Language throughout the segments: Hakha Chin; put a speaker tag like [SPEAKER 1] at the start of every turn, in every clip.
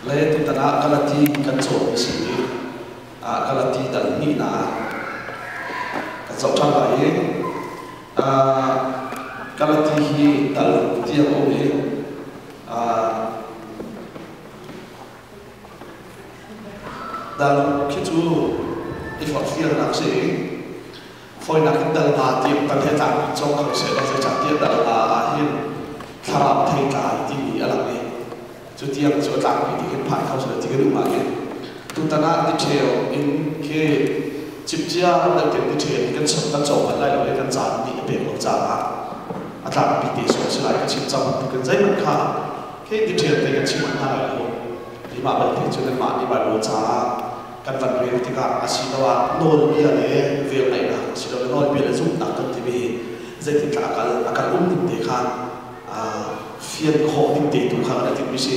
[SPEAKER 1] Le tutan ah Galati kan cawn a si i Galati dal hnihnak kan zoh ṭhan lai i Galati hi dal tiang a um i dal khi cu i forhfialnak si i fawinak in dal nga tiang tal he tlangpi cawng kho seh law zeicahtiah dal nga ah hin thlarau theitlai timi a lang i cu tiang cu a tlangpi ti hin phan kho seh ti ka duh ngai i tutan ah detail in khi cipcia deuh tein detail in kan chim kan cawng bal lai lo i kan caan nih a pek lo caah a tlangpi te sawh si lai ka chim cang bantukin zeihmanh kha khi detail te kan chim hna lai lo. Mah belte cu nanmah nih Baibal caah kan van rel tikah asiloah nawlbia le velngeihnak asilole nawlbia le zumhnak kan timi hi zeitindah a kal a kal um ning te kha fian khawh ding te tu kha kan i timhmi si.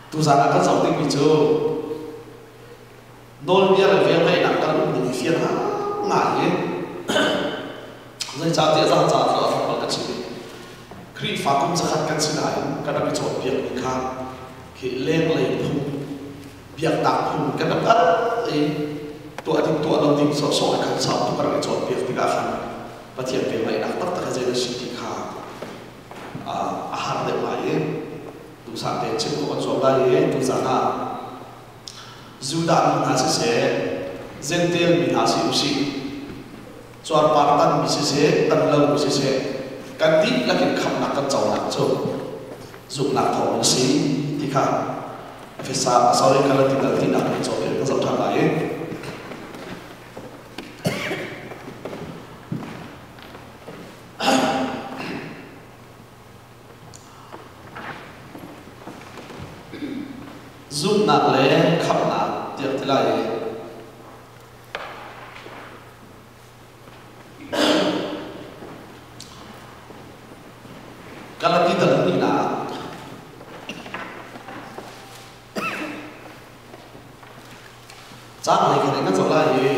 [SPEAKER 1] Tuzaan ah kan zoh dingmi cu nawlbia le velngeihnak kan um ning i fian ngai hi zeicahtiah zan ca cu a hram kan chim i Khrihfa kum zakhat kan si nain kan rak i cawnpiakmi kha khi lenglei phung biaknak phung kan rak kal i tuah ding tuah lo ding sawhsawh in khan sau tuk kan rak i cawnpiak tikah khan Pathian velngeihnak taktak hi zei na si ti kha a har deuh ngai i duhsah tein chim khawh kan zuam lai i tuzan ah Judah mi hna siseh, Jentail mi hna si usih, cuarpar tanmi siseh, tan lomi siseh, kan dihlak in khamhnak kan conak cu zumhnak thawng in a si ti kha Efesa sorry Galati dal tinak kan cawnpiak kan zoh ṭhan lai i Zumhnak le khamhnak tiah ti lai i Galati dal hnihnak Caan lei khat in kan zoh lai i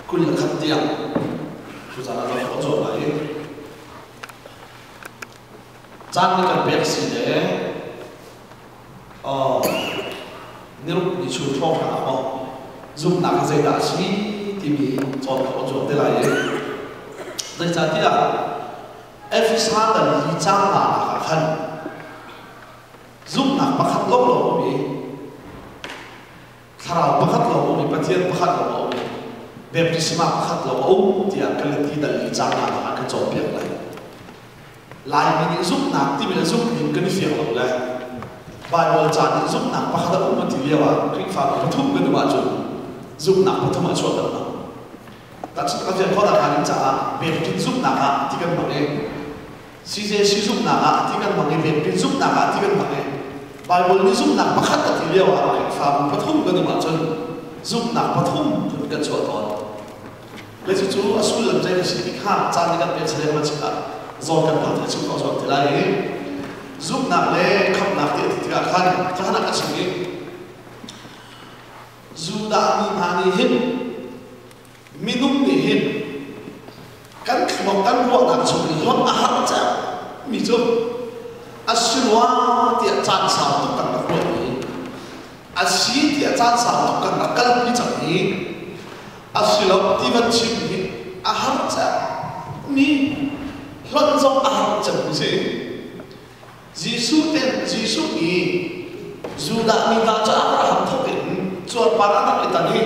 [SPEAKER 1] 21 tiang tuzaan ah zoh khawh zuam lai i caan nih kan pek si le niruk ni chung hrawng hna maw zumhnak hi zeidah a si timi cawn khawh zuam te lai i zeicahtiah Efesa dal hi caang nga nak ah khan Zumhnak pakhat lawnglawng um i thlarau pakhat lawng um i Pathian pakhat lawng a um i baptisma pakhat lawng a um tiah Galati dal i caang ah kan cawnpiak lai. Laimi nih zumhnak timi le zumhning kan i fiang lo le Baibal ca nih zumhnak pakhat a um a ti lio ah Khrihfabu pathum kan um ahcun zumhnak pathum ah chuah lengmang. Tahchunh ka fian khawh nakhnga ding caah baptism zumhnak ah ti kan hmang i CJC zumhnak ah ti kan hmang i Vengpin zumhnak ah ti kan hmang i Bible nih zumhnak pakhat a ti lio ah Khrihfabu pathum kan um ahcun zumhnak pathum phun kan chuah tawn. Le cucu a sullam zei a si ti kha caan nih kan pek salen man ah zawn kan phak chim ko zuam ti lai i zumhnak le khamhnak ti a ti tikah khan khan ah ka chim i Judah mi hna nih hin Minung nih hin kan thluak kan ruahnak chung i hlawt a har mi cu a si rua tiah caan sau tuk kan rak ruah i a si tiah caan sau tuk kan rak kalpi cang i a si lo ti van chim hi a har mi hlonh zong a har cem mi si. Jesuh ten Jesuh i Judah mi hna cu Abraham thawk in cuarpar an rak i tan i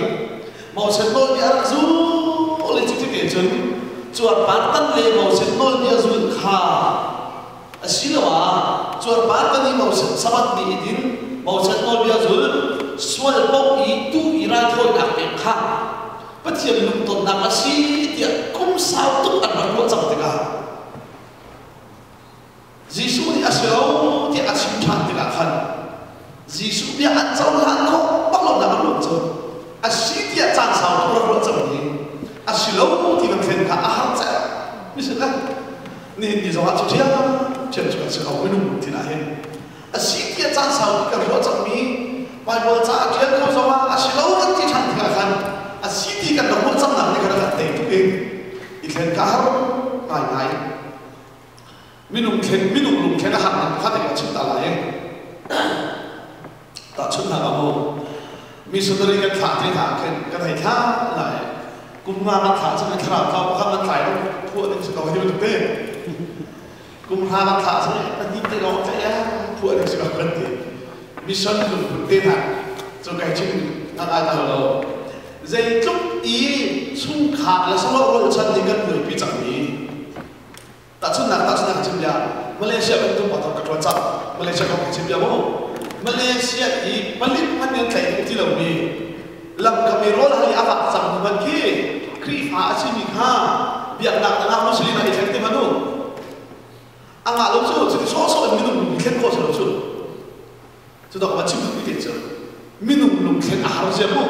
[SPEAKER 1] Moses nawlbia a rak zul i cuti te cun cuarpar tan le Moses nawlbia zulh kha asiloah cuarpar tan i Moses Sabbath ni i din Moses nawlbia zul sual paoh i tu i raithawinak pek kha Pathian lungtonnak a si tiah kum sau tuk an rak ruah cang tikah Jesuh nih a si lo tiah a chim ṭhan tikah khan Jesuh bia an cohlan khawh bak lonak a ruang cu a si tiah caan sau tuk rak ruah cang i a si lo ti van thlen kha a har cem mi si le nihin ni zongah cu ṭhiam ṭhiam cu kan si ko minung tin ah hin a si tiah caan sau tuk kan ruah cangmi Baibal ca a ṭial ko zongah a si lo kan ti ṭhan tikah khan a si ti kan rak ruah cangnak nih khan a kan tei tuk i i thlen ka har ngaingai. Minung thlen minung lungthlen a har ning kha te ka chim ta lai. Tahchunhnak ah mu missionary kan thlah te hna khin kan hei thlah lai. Kum nga kan thlah cun thlarau tlau pakhat kan tlai lo phuah ding si ko hi bantuk te. Kum hra kan thlah cun pahnih te lawng tlaih ah phuah ding si ko kan ti. Mission lungput te hna cu kai chim nak ai ta lo. Zeitluk i chungkhar le sahlawh rualchan nih kan buaipi cangmi Tahchunhnak tahchunhnak chim bia Malaysia bantuk pathum ka ṭuan cang. Malaysia kong ka chim bia mu. Malaysia i palik hmanh nih an tlaih duh ti lomi lamkam i rawl hal i a vak cang hnu hmanh khi Khrihfa a simi kha biaknak dang ah Muslim ah i thleng ti hmanh u. A ngah lo cu cuti sawhsawh in minung lung i thlen khawh si lo cu. Cu dok va chim duhmi te cu minung lungthlen a har zia mu.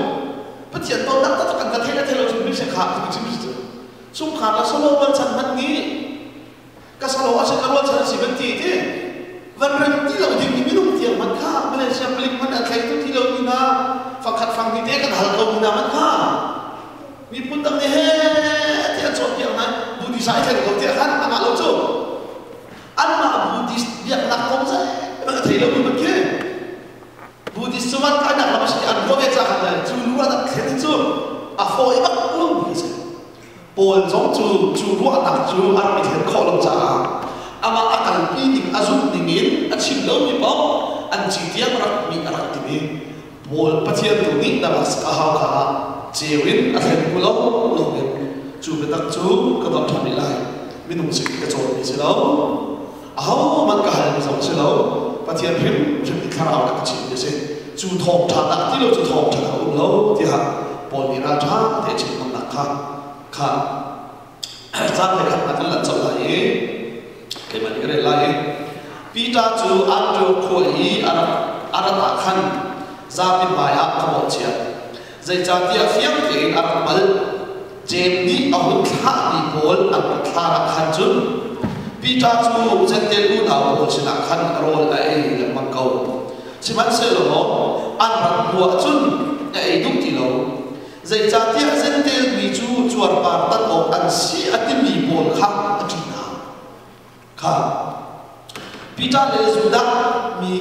[SPEAKER 1] Pathian dawtnak taktak kan ka thei le thei lo cu mi kha ka chim cu. Chungkhar le solo rualchan hmanh nih ka salo a si ka rualchan a si van ti ti van rem ti lo ding mi minung tiang hmanh kha Malaysia palik hmanh a thlei tu ti lo mi hna fakhat fang ni te kan hal ko mi hna hmanh kha miphun dang nih he ti an cawnpiak hna Buddhist ah i thleng ko tiah khan a ngah lo cu. Anmah Buddhist biaknak kong zeihmanh a thei lomi man khi Buddhist cu van kainak lam a si ti an ruah ve ca khan le cu ruahnak thlen cu a fawi bak lomi a si. Paul zong cu cu ruahnak cu a rak i thlen khawh lo caah amah a kalpi ning a zumh ning in a chim lomi paoh an ci tiang rak mi a rak timi Paul Pathian tu nih Damascus a hau kha ceu in a thlen ku lo lo in cu biatak cu ka don ṭhan rih lai. Minung sin ka cawnmi si lo. Ahohmanh ka halmi zong si lo. Pathian hrimhrim nih thlarau ka chimmi a si. Cu thawngṭha dah ti lo cu thawngṭha a um lo tiah Paul nih ralṭha te a chim ngamnak kha kha caan le khat kan lan colh lai i keimah nih ka rel lai i Peter cu Antioch khua i a rak a rat ah khan zapi hmaiah ka mawhchiat. Zeicahtiah fiang tein a rak hngalh. Jeim nih a hun thlahmi pawl an rak thlan ah khan cun Peter cu Jentail unau pawl sinah khan rawl a ei lengmang ko. Sihmanhsehlaw an rat hnuah cun a ei duh ti lo. Zeicahtiah Jentail mi cu cuarpar tan awk an si a timi pawl kha a ṭih hna. Kha Peter le Judah mi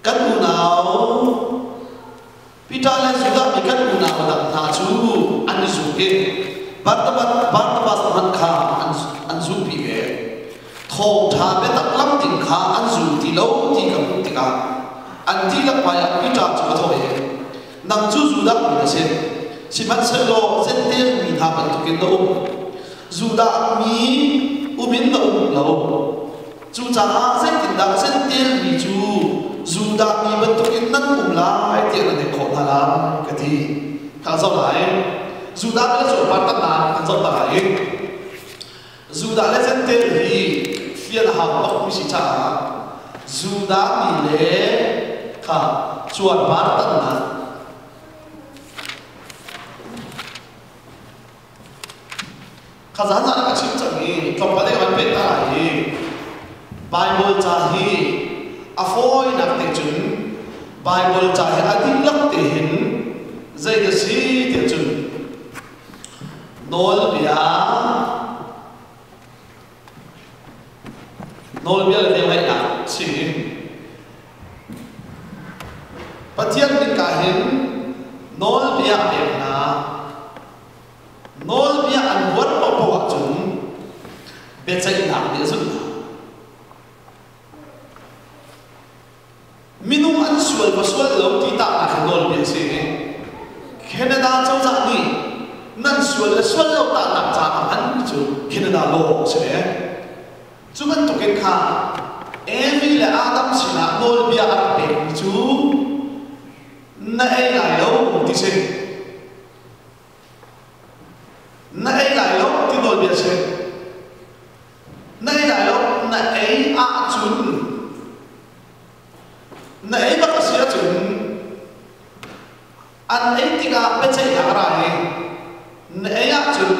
[SPEAKER 1] kan unau Peter le Judah mi kan unau dang hna cu an i zum i Barnabas, Barnabas hmanh kha an, an zumpi ve. Thawngṭha biatak lam ding kha an zum ti lo ti ka hmuh tikah an dihlak hmaiah Peter cu ka thawh i, Nang cu Judah mi na si, sihmanhsehlaw Jentail mi hna bantukin na um. Judah mi um in na um lo. Cucaah zeitindah Jentail mi cu Judah mi bantukin nan um lai tiah na nek khawh hna lai ka ti. Kha zoh lai. Judah mi le cuarpar tannak kan zoh hna lai. Judah le Jentail hi fian a hau bak mi si caah Judah mi le kha cuarpar tannak Kha zan zan ka chim cang i tlawmpal te kan pet ta lai i Bible ca hi a fawinak te cun Bible ca hi a dihlak te hin zei da si tiah cun nawlbia nawlbia le velngeihnak si Pathian nih ka hin nawlbia a pek hna. Nawlbia an buat paohpaoh ahcun biaceihnak nih a zulh hna. Minung an sual va sual lo ti tahnak hi nawlbia a si. Canada cozah nih nan sual le sual lo tahnak ca a hmanmi cu Canada law a si ve. Cu bantukin kha Evi le Adam sinah nawlbia a rak pekmi cu na ei lai lo ti si. Na ei lai lo ti nawlbia si. Na ei lai lo na ei ahcun na ei bak a si ahcun an ei tikah biaceihnak a ra i na ei ahcun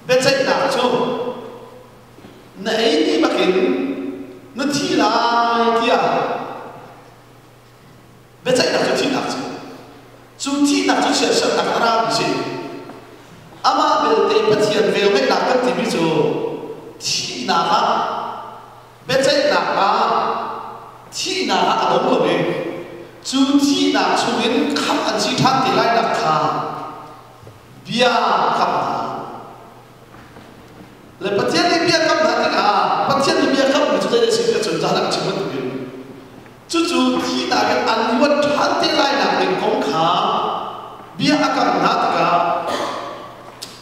[SPEAKER 1] biaceihnak cu na ei ni bakin na thi lai tiah Biaceihnak cu thihnak cu cu thihnak cu chiatsernak a rami si. Amah belte Pathian velngeihnak kan timi cu thihnak ah ṭhan te lainak kha bia kam hna. Le Pathian nih bia kam hna tikah Pathian nih bia kammi cu zei a si tiah cun caan ah chim bantukin cucu thihnak in an luat ṭhan te lainak ding kong kha bia a kam hna tikah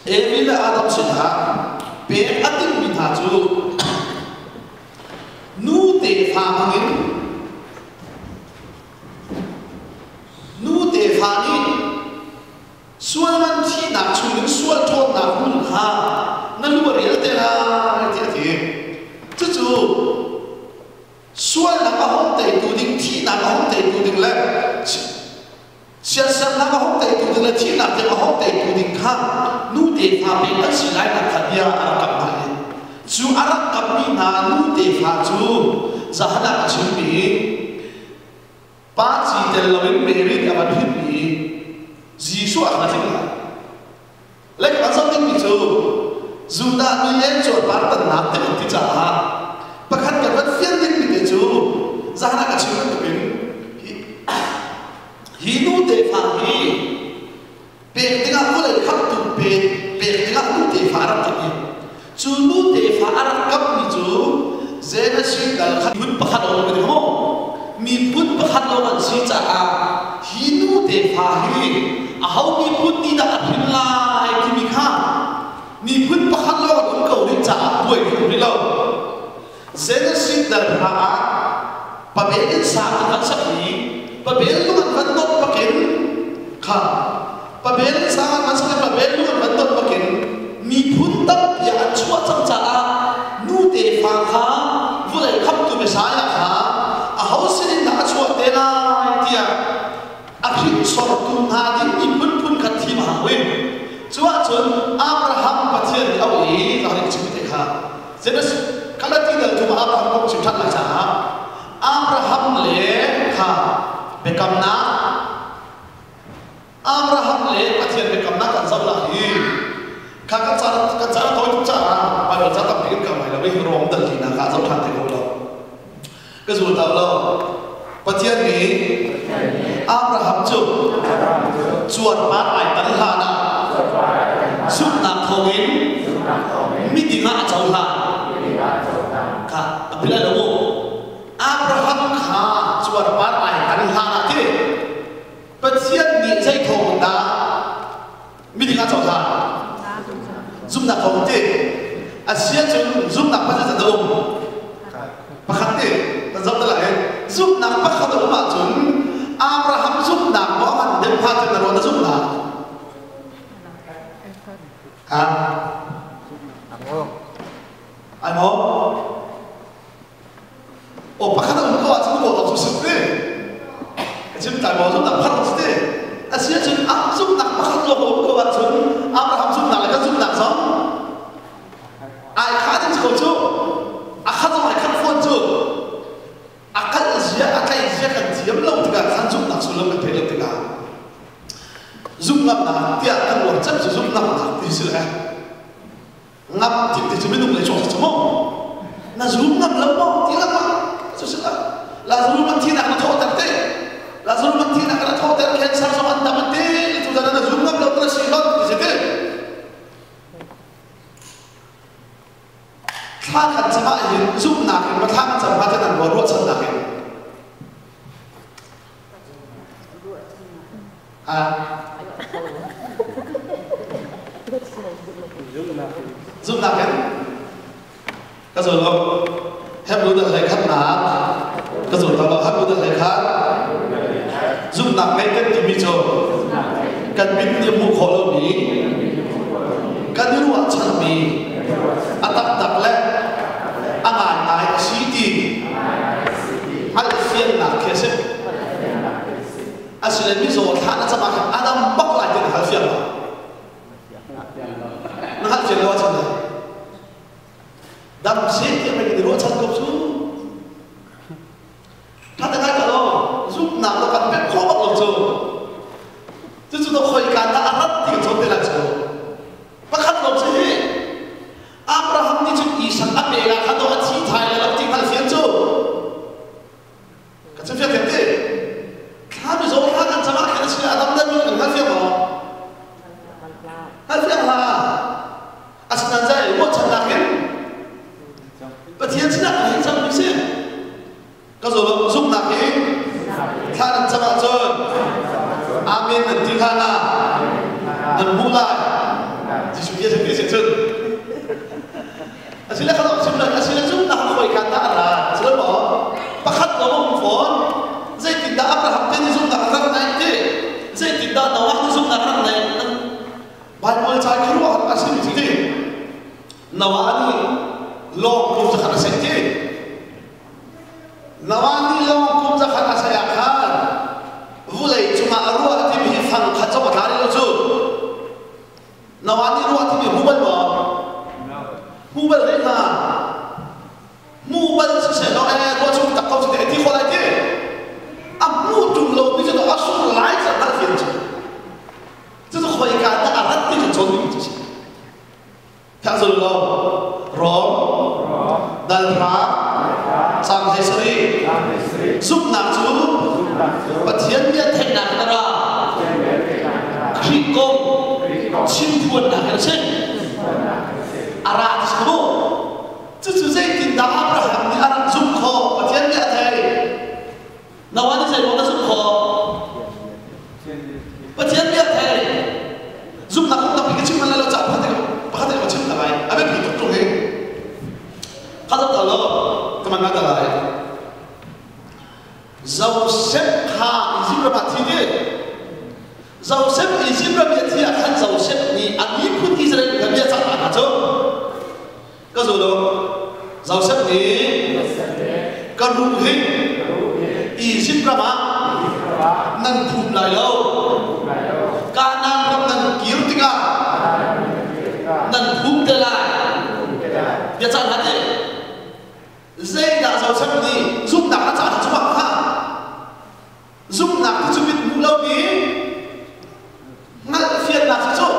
[SPEAKER 1] Evi le Adam sinah pek a timhmi hna cu nu tefa hmangin nu tefa nih sual man thihnak chungin sual ṭhawnnak hmun kha na lu a rial te lai tiah a ti. Cucu sualnak a hong teitu ding, thihnak a hong teitu ding le siasernak a hong teitu ding le thihnak tiang a hong teitu ding kha nu tefa pek an si lai nak kha bia a rak kamh hna i cu a rak kamhmi hna nu tefa cu zahan ah a chimmi pa ci tel loin Mary nih a van hrinmi Jesuh ah khan a tling lai. Le kan zoh dingmi cu Judah mi le cuarpar tannak ti an ti caah pakhat kan van fian dingmi te cu zan ah ka chim bantukin hi, hi nu tefa hi pek dingah vawlei khamtu pek pek dingah nu tefa a rak kap i cu nu tefa a rak kapmi cu Genesis dal khat phun pakhat lawng kan maw miphun pakhat lawng an si caah hi nu tefa hi aho miphun nih dah a hrin lai timi kha miphun pakhat lawng an um ko ding caah buai an um rih lo. Genesis dal hna ah Babel in sang an van sak i Babel lung an van dawt bakin kha Babel in sang an van sak i Babel lung an van dawt bakin miphun tampi ah an chuah cang caah nu tefa kha vawlei khamtu Messiah kha aho sinin dah a chuah te lai tiah a hringsortu hna ding miphun phun khat thim a hau i cu ahcun Abraham Pathian nih a auh i zah nih chim te kha Genesis Galati dal thum ah Abraham kong chim ṭhan lai caah Abraham le kha biakamnak Abraham le Pathian biakamnak kan zoh lai i kha kan ca kan ca tawi tuk caah Bible ca tampi kan kal lai lo i Rom dal linak ah zoh ṭhan te ko lo ka zul ta lo Pathian nih Abraham cu cuarpar ai tan hlan ah zumhnak thawngin miding ah a cohlan kha a philh lo mu Abraham kha cuarpar ai tan hlan ah ti Pathian nih zei thawng dah miding ah cohlan zumhnak thawng ti a si ahcun zumhnak pakhat a um pakhat ti kan zoh te lai zumhnak pakhat a um ahcun Abraham zumhnak maw an dem pha cun na ruah na zumhnak ha ai maw o pakhat a um ko ahcun maw cu si te ka chim tai maw zumhnak pakhat si te a si ahcun a zumhnak pakhat lawng a um ko ahcun Abraham zumhnak le kan zumhnak zong ai kha ding ko cu a khat zong ai khat fawn cu a kal zia a tlaih zia kan thiam lo tikah khan zumhnak sullam kan theih lo tikah zumhnamnak tiah kan uar cem cu zumhnamnak ti si le ngam ti ti cu minung lei chuak si cu mu na zum ngam lo maw ti lengmang cu si la Lazarus man thinak na thawhter te Lazarus man thinak na thawhter cancer zong an dam an ti tu zan na zum ngam lo na si hon ti si ti thla khat cam ah hin zumhnak in thla kan cam ha te nan ruah ruahchannak in ha zumhnak in ka zul lo Hebrew dal hlei khatnak ka zul ta lo Hebrew dal hlei khat zumhnak ngei kan timi cu kan mit nih hmuh khawh lomi kan i ruahchanmi a taktak le a ngaingai a si ti hngalhfiannak khi a si. Asile mizaw thla na cam ah khan a dam bak lai ti na hngalfiang lo. Na hngalfiang lo ahcun dam seh tiah pei kan i ruahchan ko cu. Ṭha te ngai ka lo, zumhnak lo kan pek khawh bak lo cu. Cucu to khoi kaan dah a rat ti kan cawn te lai cu. Pakhat lawng si hi. Zumhnak hi thla nan cam ahcun Amen nan ti hlan ah nan hmuh lai. Jesuh bia si ti cun. Asile kha chim lan asile zumhnak khoi khan dah a ra. Sile maw? Pakhat lo um fawn. Zeitindah Abraham te nih zumhnak rak naih ti? Zeitindah Noah nih zumhnak rak naih? Bible ca khi ruah a si mi ti. Noah nih lawng kum zakhat a seh ti. Noah nih lawng kum zakhat a seh ah khan vulei cungah a ruah timi hi fang khat zong a tla rih lo cu. Noah nih ruah timi hmu bal maw? Hmu bal rih hna. Hmu bal siseh law eh ruah chung tak ko cu ti ti khawh lai ti. A hmu ṭung lo mi cu a sur lai cu a hngalh fian cu. Cucu khoika dah a rat ti cu cawn ding cu si. Thangzul lo Rom dal hra sang hlei sarih zumhnak cu Pathian bia theihnak in a ra Khrih kong chimphuannak in a si a ra ti si mu cucu zeitindah Abraham nih a rak zumh khawh Pathian bia a thei Noah nih zei ruang dah zumh khawh Pathian bia thei zumhnak kong tampi ka chim hman lai lo caah pakhat pakhat ka chim ta lai a biapi tuk ṭung hi kha ta lo ka man ta lai Joseph kha Egypt ram ah thi ti Joseph Egypt ram i a thi ah khan Joseph nih a miphun Israel kha bia cah hna cu Ka zul u. Josef nih ka ruh hi Izipt ram ah nan phum lai lo. Kanaan ram nan kir tikah nan phum te lai. Bia caan hlat i zeidah Josef nih zumhnak a caan cu bak kha zumhnak ti cu mit hmuh lomi hngalhfiannak cu cu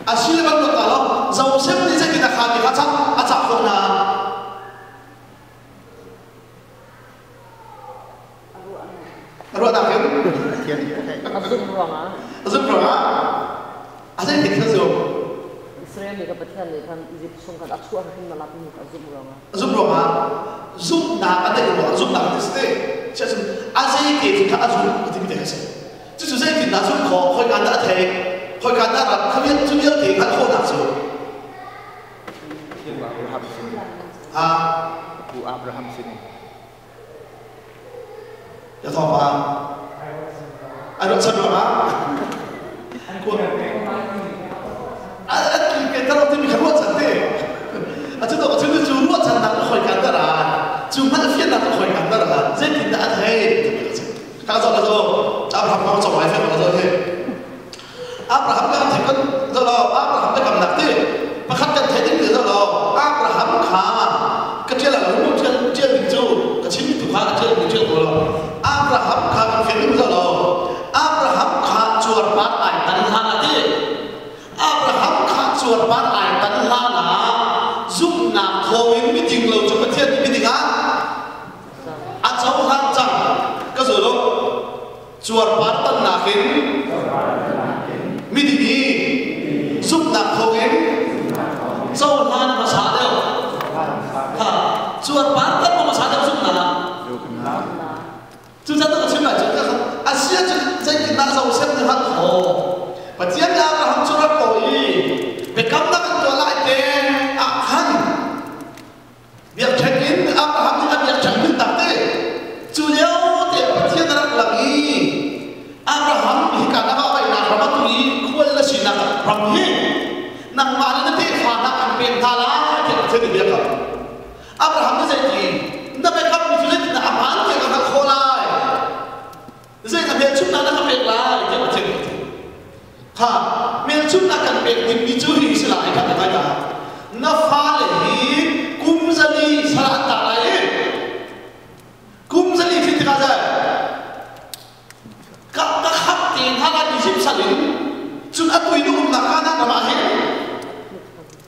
[SPEAKER 1] a si le bantuk ta lo Joseph nih zeitin a khaan kha cak a cak khawh hna a ruahnak in
[SPEAKER 2] a zumh ruangah
[SPEAKER 1] a zumh ruangah a zeitik kha zum
[SPEAKER 2] Israel nih ka Pathian nih khan Egypt chung khan a chuah hrim na lak mi kha a zumh ruangah
[SPEAKER 1] a zumh ruangah zumhnak a neih ruangah zumhnak a ti si cun a zei te cu kha a zumh a timi te kha si cucu zeitindah zumh khawh khoika dah a theih khoika dah rat kha vial cu vialte hngalh khawhnak cu
[SPEAKER 3] Abraham sin
[SPEAKER 1] ha
[SPEAKER 3] Pu Abraham sin
[SPEAKER 1] ya thawng pa ai ruat chan ruangah a ki ke taro timi kha ruat chan te a cu to cu cu ruat chan nak khoi kan dara cu hman fian nak khoi kan dara zeitin dah a thei timi kha ka zo ka zo Abraham kong chong lai fian ka zo he Abraham kan thim kan zo lo Abraham le kam nak ti pakhat kan thei ding ti zo lo Abraham kha ka tial lo mu tial tial ding cu ka chim tu kha ka tial ding tial ko lo Abraham kha kan fian ding zo lo Abraham kha cuarpar ai tan hlan a ti Abraham kha cuarpar ai tan hlan ah zumhnak thawngin miding lo cu Pathian nih miding ah a cohlan cang ka zul u cuarpar tannak in miding i zumhnak thawngin cohlan hmasa deuh ha cuarpar tan hmasa deuh zumhnak Cucaah ka chim lai cu a si ahcun zeitindah Joseph nih hngalh khawh? Pathian nih Abraham cu rak kaw i biakamnak an tuah lai te ah khan biakṭheng in Abraham nih a biakṭheng min tak te cu lio te Pathian a rak lang i Abraham hika na va vaihnak ram atu i khual na sinak ram hi nangmah le na tefa hna kan pek hna lai tiah Pathian nih bia kam. Abraham nih zeiti na biakammi cu zeitindah a hmaan tiah ka hngalh khawh lai? Zei na hmelchunhnak na ka pek lai tiah Pathian nih a ti. Kha hmelchunhnak kan pek dingmi cu hi si lai kha ka ngai ta. Na fale hi kum zali sal an tah lai i kum zali khi tikah zei ka ka khap te hna lai Egypt sal in cun atu i na umnak Kanaan ram ah hin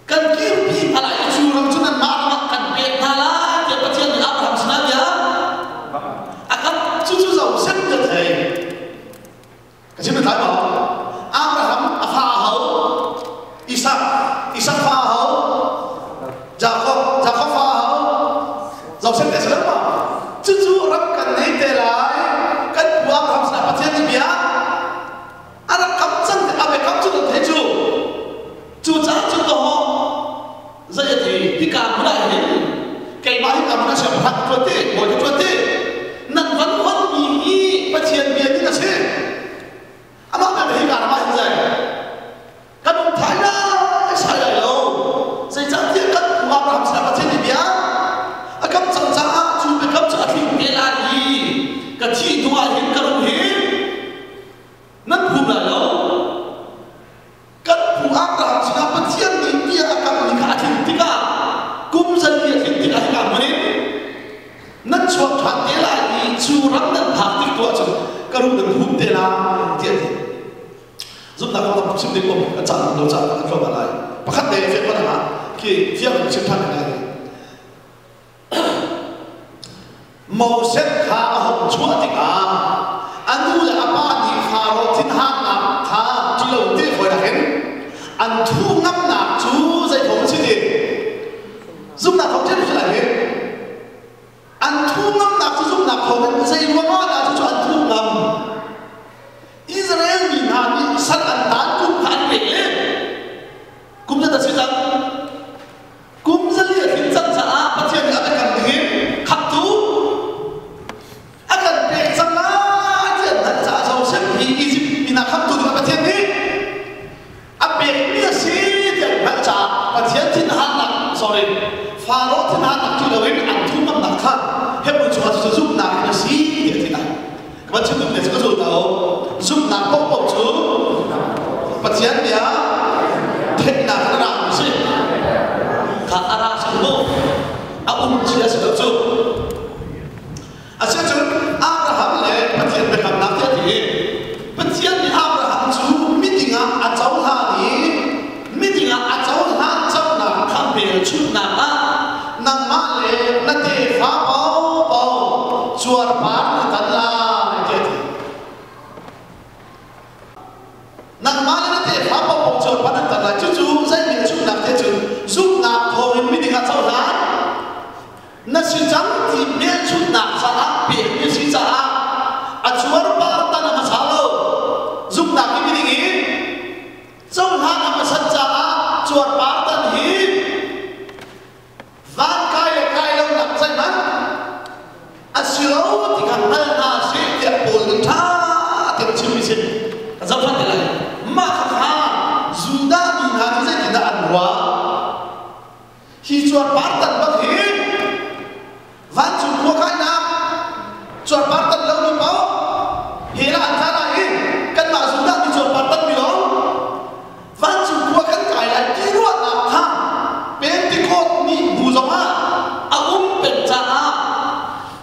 [SPEAKER 1] kan kirpi hna lai i cu ram cu nanmah ram ah kan pek hna lai tiah Pathian nih Abraham sinah bia a kam cucu Joseph ka thei ka chim tlai maw Abraham a fa a ho Isak Isak fa a ho Jacob Jacob fa a ho Joseph te si lo ma cucu ram Siangpahrang ka ṭuan ti, bawi ka ṭuan ti. Nan van honmi hi Pathian bia ning a si. Amah bel hi ka ram ah hin zai. Kan um thai lai sai lai lo. Zeicahtiah kan pu Abraham sinah Pathian nih bia a kam cang caah cu biakam cu a tling te lai i ka thih hnu ah hin ka rum hi nan phum lai lo. Kan pu Abraham sinah Pathian nih bia a kammi kha a tlin tikah kum zali a tlin tikah hika hmun in nan chuak ṭhan te lai i cu ram nan phak tik tu ahcun ka rum nan hum te lai tiah a ti. Zumhnak kong tam chim ding um kan caan lo caan kan tlawm lai. Pakhat te fiang ko ah khi fiang in chim ṭhan lai. Moses kha a hung chuah tikah a nu le a pa nih Faro thinhannak kha ṭilo te hawi nakin an thuh ngamnak cu zei thawng a si ti? Zumhnak thawng ṭhiam si lai hi. An thuh ngamnak cu zumhnak thawng in zei ruangah dah cucu an thuh ngam? Israel mi hna nih sal an taan kum kha an pek le kum zat a si cang. Kum zali a tlin cang caah Pathian nih a biakam dingin khamhtu a kan pek cang lai ti an hngalh caah Joseph hi Izipt mi hna khamhtu dingah Pathian nih a pekmi a si ti an hngalh caah Pathian thinhannak sorry Faro thinhannak ti loin an thuhmamnak kha Hebrew chungah cu zumhnak in a si ti a ti lai. Ka van chim duh cu ka zul ta o. Zumhnak paohpaoh cu Pathian bia theihnak in a ra mi si. Kha a ra si mu. A um chia si lo cu. Asiahcun Abraham le Pathian biakamnak tiah ti i Pathian nih Abraham cu miding ah a cohlan i miding ah a cohlan cangnak kha hmelchunhnak ah nangmah le na tefa paohpaoh cuarpar na tan lai tiah a ti. Nangmah le na tefa paohpaoh cuarpar nan tan lai. Cucu zei hmelchunhnak te cun zumhnak thawngin miding ah cohlan na si cang ti hmelchunhnak caah pekmi a si caah a cuarpar tan a hmasa lo. Zumhnak hi miding in cohlan a hmasat caah cuarpar tan hi van kai le kai lonak zeihmanh a si lo ti kha hngal hna sih tiah Paul nih ṭha tein chimmi si. Ka zoh ṭhan te lai. Mah khakha Judah mi hna cu zeitindah an ruah? Hi cuarpar tan bak hi vancung khua kainak cuarpar tan lomi paoh hell ah an tla lai i kanmah Judah mi cuarpar tanmi lawng vancung khua kan kai lai ti ruahnak kha Pentecost ni bu zongah a um peng caah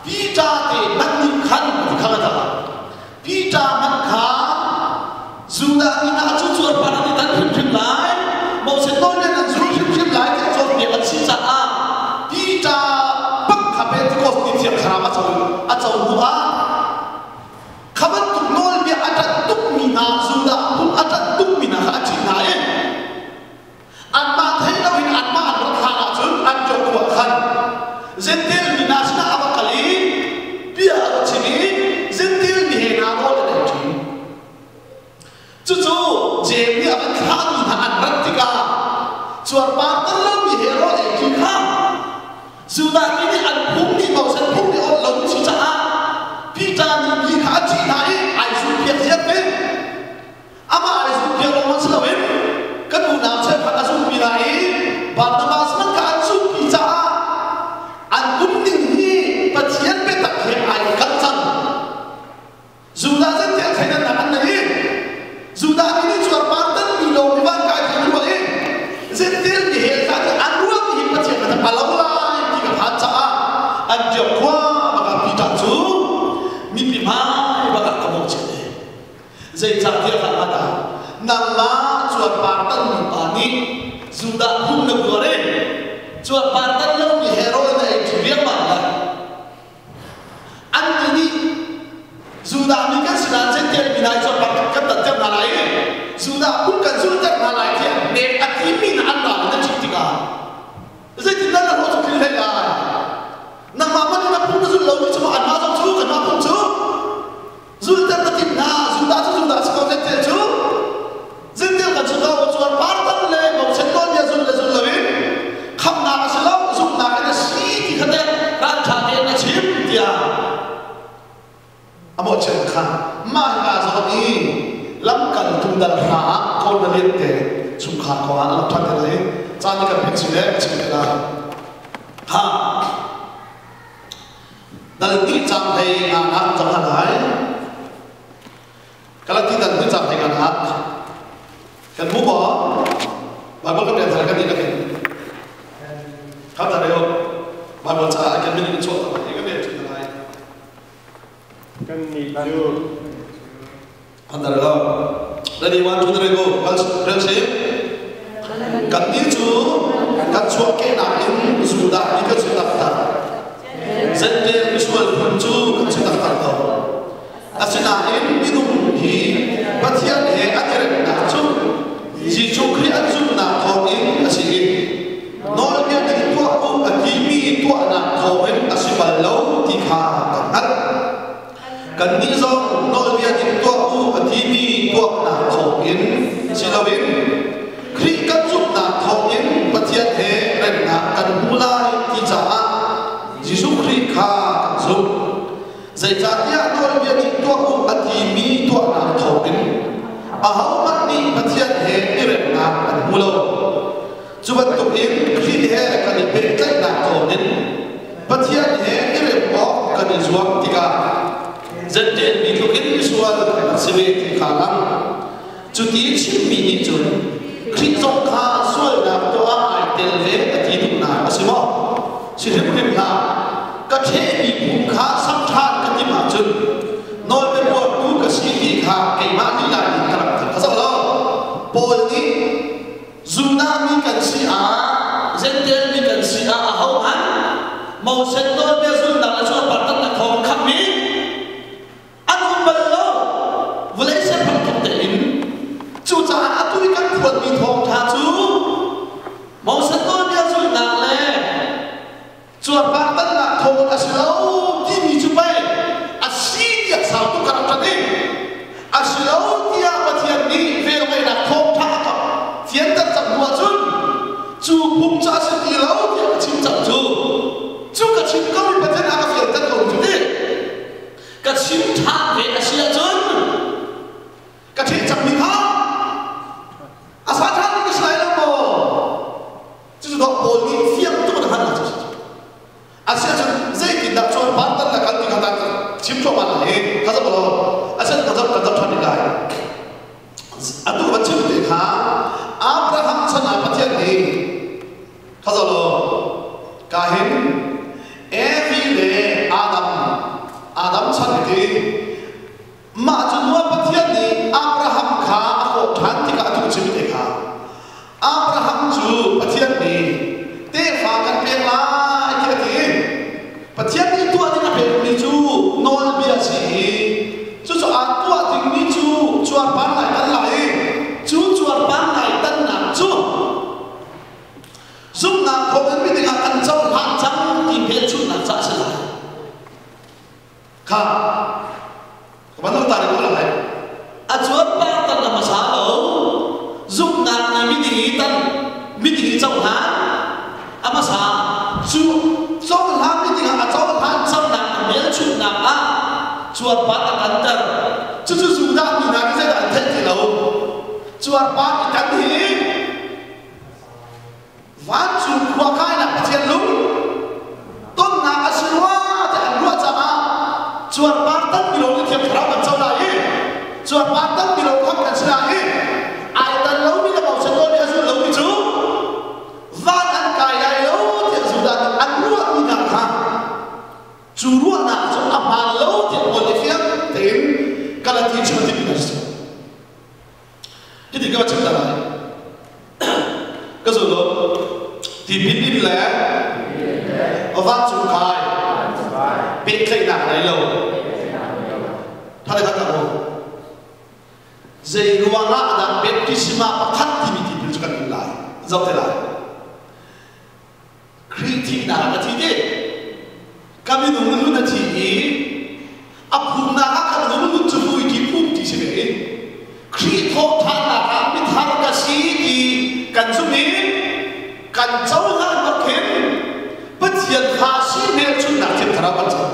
[SPEAKER 1] Peter te hmanh nih khan ti kha ka Peter hmanh kha Judah mi hna cu cuarpar an i tan hrimhrim lai Moses nawlbia nan zul hrimhrim lai tiah cawnpiak an si caah Peter bak kha Pentecost ni Thiang Thlarau a co a co hnu ah kha bantuk nawlbia a ṭanh tukmi hna Judah phung a ṭanh tukmi hna kha a ṭhit hna i anmah thei loin anmah an rat hlan ahcun an ṭo ah khan Gentil mi hna sinah a va kal i bia a va chim i Gentil mi he hna rawl an ei ṭi. Cucu Jeim nih a van thlahmi hna an rat tikah cuarpar tel lomi he rawl ei ṭi kha Judah mi nih an phung nih Moses phung nih awnh lomi si caah Peter nih mi kha a ṭih hna i ai zumhpiak ziar ve. Amah ai zumhpiak lawng si loin kan unau cheukhat a zumhpi hna i Barnabas hmanh kha an zumhpi caah an umning hi Pathian biatak he ai kalh cang. Judah zeitiah thleidannak an nei i Judah mi nih cuarpar tanmi lawng hi van kai thei ruah i zentil mi hel hlah nih an ruahmi hi Pathian biatak a lo lai ti ka phan caah an tiok khua bakah Peter cu mipi hmai bakah ka mawhchiat e. Zeicahtiah kha a dah nangmah cuarpar tanmi pa nih Judah phung na buar i cuarpar tan lomi he rawl na ei ṭi riangmang lai. Annih nih Judah mi kan si nain Jentail mi hna i cuarpar kan tanter hna lai i Judah phung kan zulter hna lai tiah nek a timi hna an ral in a chim tikah zeitindah na hlawh cu tlin hlei lai? Nangmah hmanh in na phung na zulh lomi cu maw anmah zong cu kanmah phung cu Zulter na timh hna Judah cu Judah si ko Jentail cu Jentail kan si ko cuan partan le Moses nawlbia zul le zul loin khamnak a si lo zumhnak in a si ti kha teh ralṭha. Tiah a mawhchiat kha mah hika zawn i lamkaltu dal hra ah Kornelian te chungkhar kong ah lam ṭhan te lai caan i kan pek si le ka chim te lai. Ha dal nih cang hlei nga nak cang hna lai. Galati dal nih cang hlei nga nak kan hmu maw? Bible kan rel thar kan dihlak in kha ta reo Bible caah kan min in chuah ta lai kan rel ṭhin lai.
[SPEAKER 4] Kannih cu
[SPEAKER 1] An lo. Ready one two three go. Rel si. Kannih cu kan chuahkehnak in Judah mi kan si taktak. Zentail misual phun cu kan si taktak ko. Asinain minung hi Pathian he an i remnak cu Jesuh Khrih an zumhnak thawngin a si i nawlbia nih tuah u a timi tuahnak thawngin a si bal lo ti kha kan hngalh. Kannih zong nawlbia nih tuah u a timi tuahnak thawngin si loin Khrih kan zumhnak thawngin Pathian he remnak kan hmu lai ti caah Jesuh Khrih kha kan zumh. Zeicahtiah nawlbia nih tuah u a timi tuahnak thawngin ahohmanh nih Pathian he i remnak an hmu lo. Cu bantukin Khrih he kan i pehtlaihnak thawngin Pathian he i rem awk kan i zuam tikah Jentail mi tlukin misual kan si ve ti kha lang. Cuti chimmi nih cun Khrih zong kha sualnak tuah ah ai tel ve a ti duhnak a si maw? Si hrimhrim hlah. Ka ṭhehmi phung kha sak ṭhan ka timh ahcun nawlbiabuartu ka si ti kha keimah lila in ka rak theih. Kha zoh law, Paul nih Judah mi kan si ah, Jentail mi kan si ah ahohmanh Moses nawlbia zulhnak le cuarpartannak thawng khammi an um bal lo. Vawlei ser thawk tein cucaah atu i kan phuanmi thawngṭha cu Moses nawlbia zulhnak le cuarpartannak thawng a si lo timi cu pei a si tiah sau tuk ka rak ṭan i a si lo tiah Pathian nih velngeihnak thawngṭha a ka fianter cang hnu ahcun cu phung cu a si ti lo tiah ka chim cang cu cu ka chim ko i Pathian a ka fianter ko cu ti ka chim ṭhan ve a si ahcun ka ṭheh cangmi kha a sa ṭhan ka si lai lo maw? Cucu dawh Paul nih fiang tuk in a hngalh cu Asiahcun zeitindah cun vantan na kal ti kha kan chim cuahmah lai i kha zoh law asian ka zoh kan zoh ṭhan rih lai. Atu van chim te kha Abraham chan ah Pathian nih kha zoh law kahin Evi le Adam Adam chan ti Mah cu hnuah Pathian nih Abraham kha a kawh ṭhan tikah a chim te kha Abraham cu Pathian nih tefa kan pek lai tiah a ti. Pathian nih tuah ding a pekmi cu nawlbia a si i cucu aa tuah dingmi cu cuarpar lai tan lai i cu cuarpar lai tannak cu zumhnak thawngin miding ah kan cohlan cang ti hmelchunhnak caah a si lai. Kha ka ban ta ko lai. A chuan pa tan na hmasa lo. Zumhnak nih miding i tan miding i cohlan a hmasa cu cohlan miding ah a cohlan cangnak a hmelchunhnak ah cuarpan a kanter. Cucu Judah mi hna nih zeidah an theih ti lo. Cuarpan i kan hi Vancung khua kainak Pathian lung tonnak a si rua tiah an ruah caah cuarpar tan mi lo nih Thiang Thlarau kan co lai i cuarpar tan mi lo kham kan si lai i ai tan lomi le Moses nawl nih a zul lomi cu van an kai lai lo tiah Judah nih an ruahmi hna kha cu ruahnak cu a hmaan lo tiah Paul nih fiang tein Galati chim a timhmi a si. Hiti ka chim ta lai. Ka zul lo. Tipil in le vancung kai pehtlaihnak nei lo. Thale khat tak Zei ruangah dah baptisma pakhat timi tipil cu kan in lai? Zoh te lai. Khrih thihnak ah ka thi ti. Ka minung nun a thi i a phumnak ah ka minung nun cu vui ti phum ti si ve i Khrih thawhṭhannak ah mithar ka si ti kan zumh i kan cohlan bak khin Pathian fa si hmelchunhnak thiang thlarau kan co.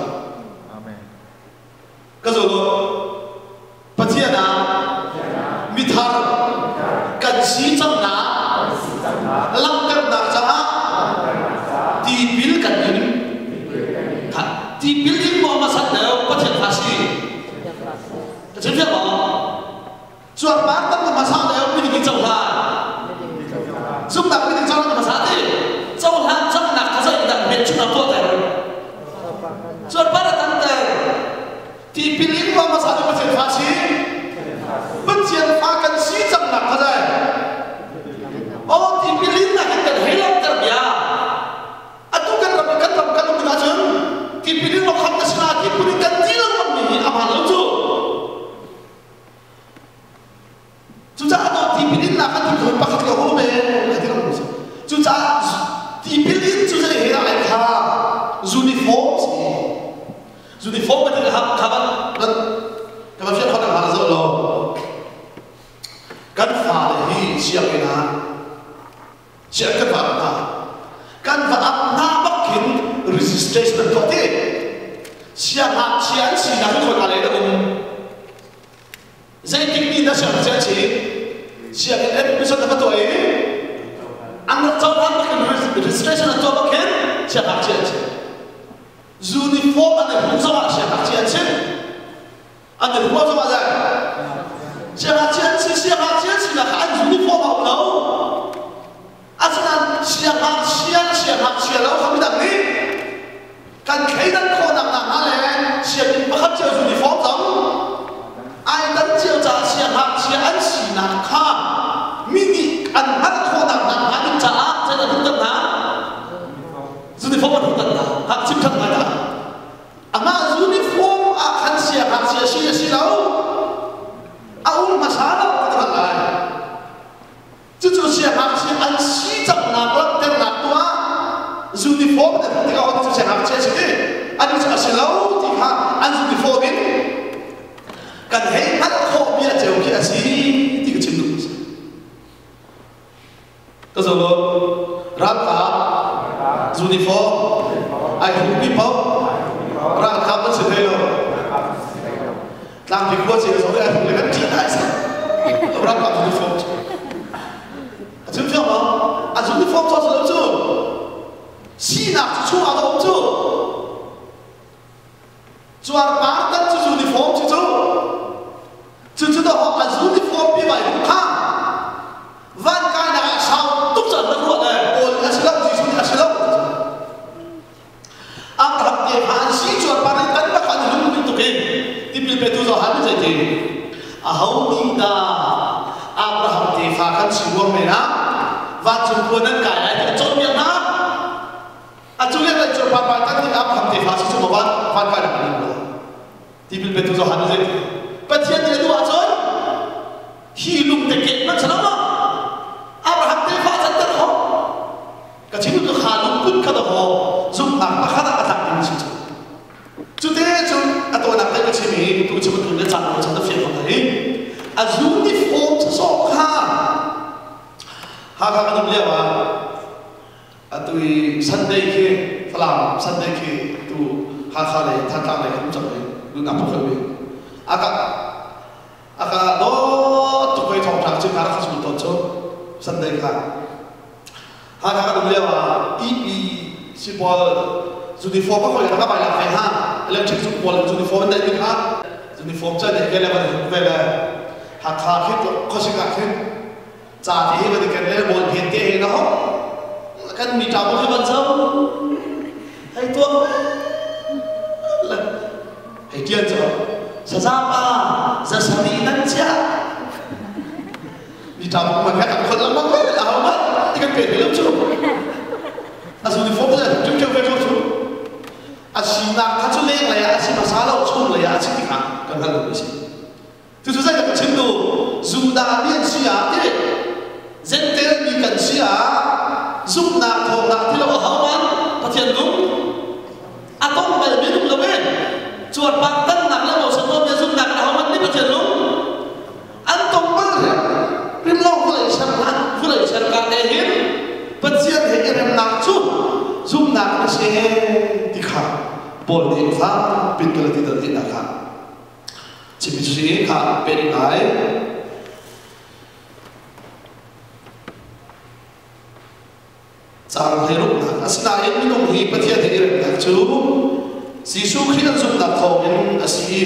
[SPEAKER 1] Tipil in maw hmasat deuh Pathian fa si? Ka chim fiang maw? Cuarpar tam na hmasa deuh miding in cohlan. Zumhnak miding cohlan na hmasa ti. Cohlan cangnak kha zeidah met chung ah tuahter. Cuarpar a tamter. Tipil in maw hmasa deuh Pathian fa si? Pathian fa kan si cangnak kha zei? Aw tipil in nak in kan hei langhter bia. Atu kan ram kan ram kan um tikah cun tipil in rawkhat na si na ti phun in kan ti lengmang mi hi a hmaan lo cu. Cucaah no tipil in nak kan ti pakhat lo um e ka ti lo si. Cucaah tipil in cu zei he ai kha uniform si. Uniform ka ti ha kha ban ban ka va fiat khot ha zo lo. Kan fale hi sianginn ah siang kan va hna. Kan va ap hna bak khin registration an tuah ti. Siangngakchia an sinak hi khoi ka lei dah um. Zeitik ni dah siangngakchia an si? Sianginn admission na va tuah i an rak cohlan bak in registration an tuah bak hin siangngakchia an si. Uniform an i hruk zongah siangngakchia an si. An i hruk zongah zei? Siangngakchia an si, siangngakchia an sinak kha an uniform a um lo. Asinain siangngakchia siangngakchia lo kha midang nih kan thleidan khawhnak nakhnga le sianginn pakhat cio uniform zong ai dan cio caah siangngakchia an sinak kha mi nih an hngalh khawhnak nakhnga ding caah zeidah an hung hna? Uniform an hung hna. Hak chim ṭhan ngai dah. Amah uniform ah khan siangngakchia si a si lo. A um hmasa lo ti ka hngalh lai. Cucu siangngakchia an si cangnak langhternak tuah uniform na hmuh tikah cu siangngakchia si ti an cu a si lo ti kha an uniform in kan hei hngalh khawh bia ceu khi a si ti ka chim duh si. Ka zo lo ralkap uniform ai hruhmi paoh ralkap an si hlei lo. Tlangpi khua ci zong ai hung le kan ṭih lai sa. Ralkap uniform cu. A chim fiang maw? A uniform cu lo cu. Sinak cu chung ah um cu. Cuarpar tan cu uniform cu cu. Cucu to a uniform pi vai kha van kainak ah sau tuk caan na ruah le Paul nih a si lo Jesuh nih a si lo. Abraham tefa an si cuarpar in an bak an lung bantuk in tipil petu Johan nih zeitin aho nih dah Abraham tefa kan si ruang men ah vancung khua nan kai lai ti a cawnpiak hna a cu leng lai cuarpar pa kan nih Abraham tefa si cu maw van van kai rak an tipil petu Johan nih zeitin Pathian nih a duh ahcun hi lung te ket man salam Abraham tefa canter ho Ka chim tu kha lungput kha dawh zumhnak pakhat ah a tlak ding si cu. Cute cun a tawinak te ka chim i tu chim tu le caan lo chan ta fiang ko hi. A uniform sawh kha Hakha kan um lio ah atu i Sunday khi Falam Sunday khi tu Hakha lei Thantlang lei kan um cang i lunak pakhat mi aka aka dawt tuk hoi thawngṭha chim na rak ka zul tawn cu Sunday kha Hakha kan um lio ah EP sipawl uniform a khoi ka bai lak ve ha electric zung pawl uniform an daih mi kha uniform ca ne ke le van huk ve le Hakha khi khosik ah khin ca te he van ken le ball phen te he na ho kan mi ta mo khi van zo hei tuak le hei tian cho saza pa za sari nan chia Mi ṭa buk man kan khol lengmang ve a ho man ti kan pe lo cu. A zu ni fom le ṭiu ṭiu ve cu. A sinak kha cu leng lei ah a si hmasa lo chung lei ah a si ti kha kan hngalh lo si. Cucu zei ka chim duh Judah mi an si ah ti Jentail mi kan si ah zumhnak thawngnak ti lo a ho man Pathian lung a tong bal mi lung lo e cuarpar tannak le Moses nawlbia zumhnak in a ho man nih Pathian lung An tong bal rim lo vawlei ser hlan vawlei ser ka te hin Pathian he i remnak cu zumhnak na si ti kha Paul nih fa pin ka ti dal ti kha chimi si kha pe ngai Caang hleiruknak. Asinain minung hi Pathian he i remnak cu Jesuh Khrih an zumhnak thawngin a si i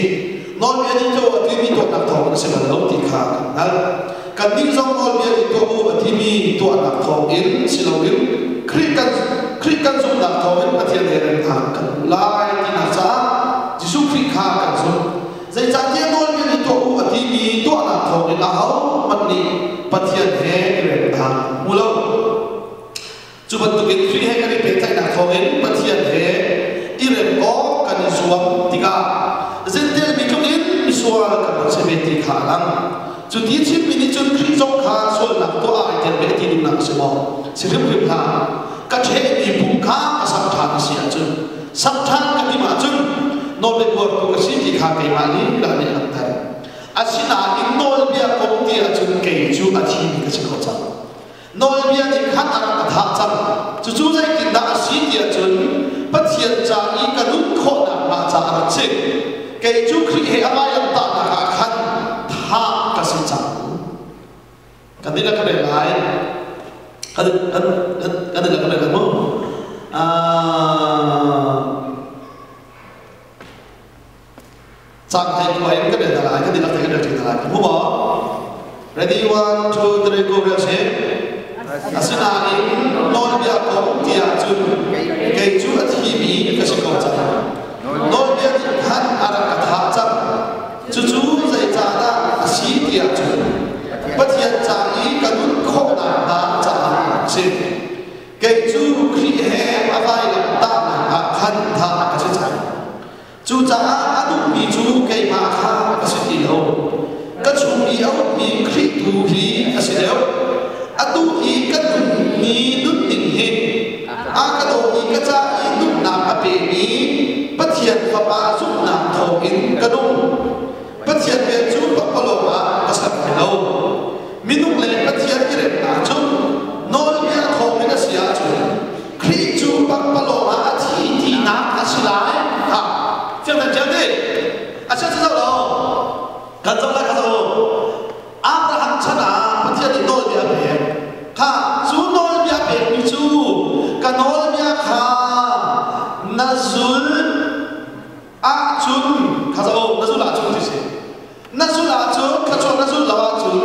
[SPEAKER 1] nawlbia nih tuah u a timi tuahnak thawngin a si bal lo ti kha kan hngalh. Kannih zong nawlbia nih tuah u a timi tuahnak thawngin si loin Khrih kan Khrih kan zumhnak thawngin Pathian he remnak kan hmu lai tinak caah Jesuh Khrih kha kan zumh. Zeicahtiah nawlbia nih tuah u a timi tuahnak thawngin ahohmanh nih Pathian he i remnak an hmu lo. Cu bantukin Khrih he kan i pehtlaihnak thawngin Pathian he i rem awk kan i zuam tikah Jentail mi tlukin misual kan rak si ve ti kha a lang. Cu ti chimmi nih cun Khrih zong kha sualnak tuah ah ai tel ve ti duhnak a si maw? Si hrimhrim hlah. Ka ṭhehmi pum kha ka sak ṭhan a si ahcun sak ṭhan ka timh ahcun nawlbia buartu ka si ti kha keimah lila nih a langhter. Asinain nawlbia kong ti ahcun kei cu a thimi ka si ko cang. Nawlbia nih khan a rak ka thah cang. Cucu zeitindah a si ti ahcun Pathian ca i ka nun khawhnak hnga caah a rak si. Kei cu Khrih he a vailamtahnak ah khan thah ka si cang. Kan dihlak kan rel lai. Kan kan kan kan dihlak kan rel lai mu. Cang thei khua in kan rel hna lai, kan dihlak thei kan rel ṭi hna lai. Kan hmu maw? Ready, one, two, three, go, rel sih. Asinain nawlbia kong ti ahcun kei cu a thimi ka si ko cang. Nawlbia nih khan a rak ka thah cang. Cucu zeicahdah a si ti ahcun Pathian ca i ka nun khawhnak hnga caah a si. Kei cu Khrih he a vailam tahnak ah khan thah ka si cang. Cucaah a duhmi cu keimah kha ka si ti lo. Ka chung i a ummi Khrih tu hi a si deuh. Atu i ka nunmi nunning hi a ka daw i ka ca i nunnak a pemi Pathian Fapa zumhnak thawngin ka nung. Pathian vel cu pakpalawng ah ka ser lai lo. Minung le Pathian i remnak cu nawlbia thawngin a si ahcun Khrih cu pakpalawng ah a thi tinak a si lai. Ha, fiang nan fiang ti? A sia zoh lo. Kan zoh lai kha zoh. Abraham chan ah Pathian nih nawlbia a pek. Kha cu nawlbia pekmi cu ka nawlbia kha na zul ahcun kha zoh na zul ahcun ti si. Na zulh ahcun thluachuah na zulh lo ahcun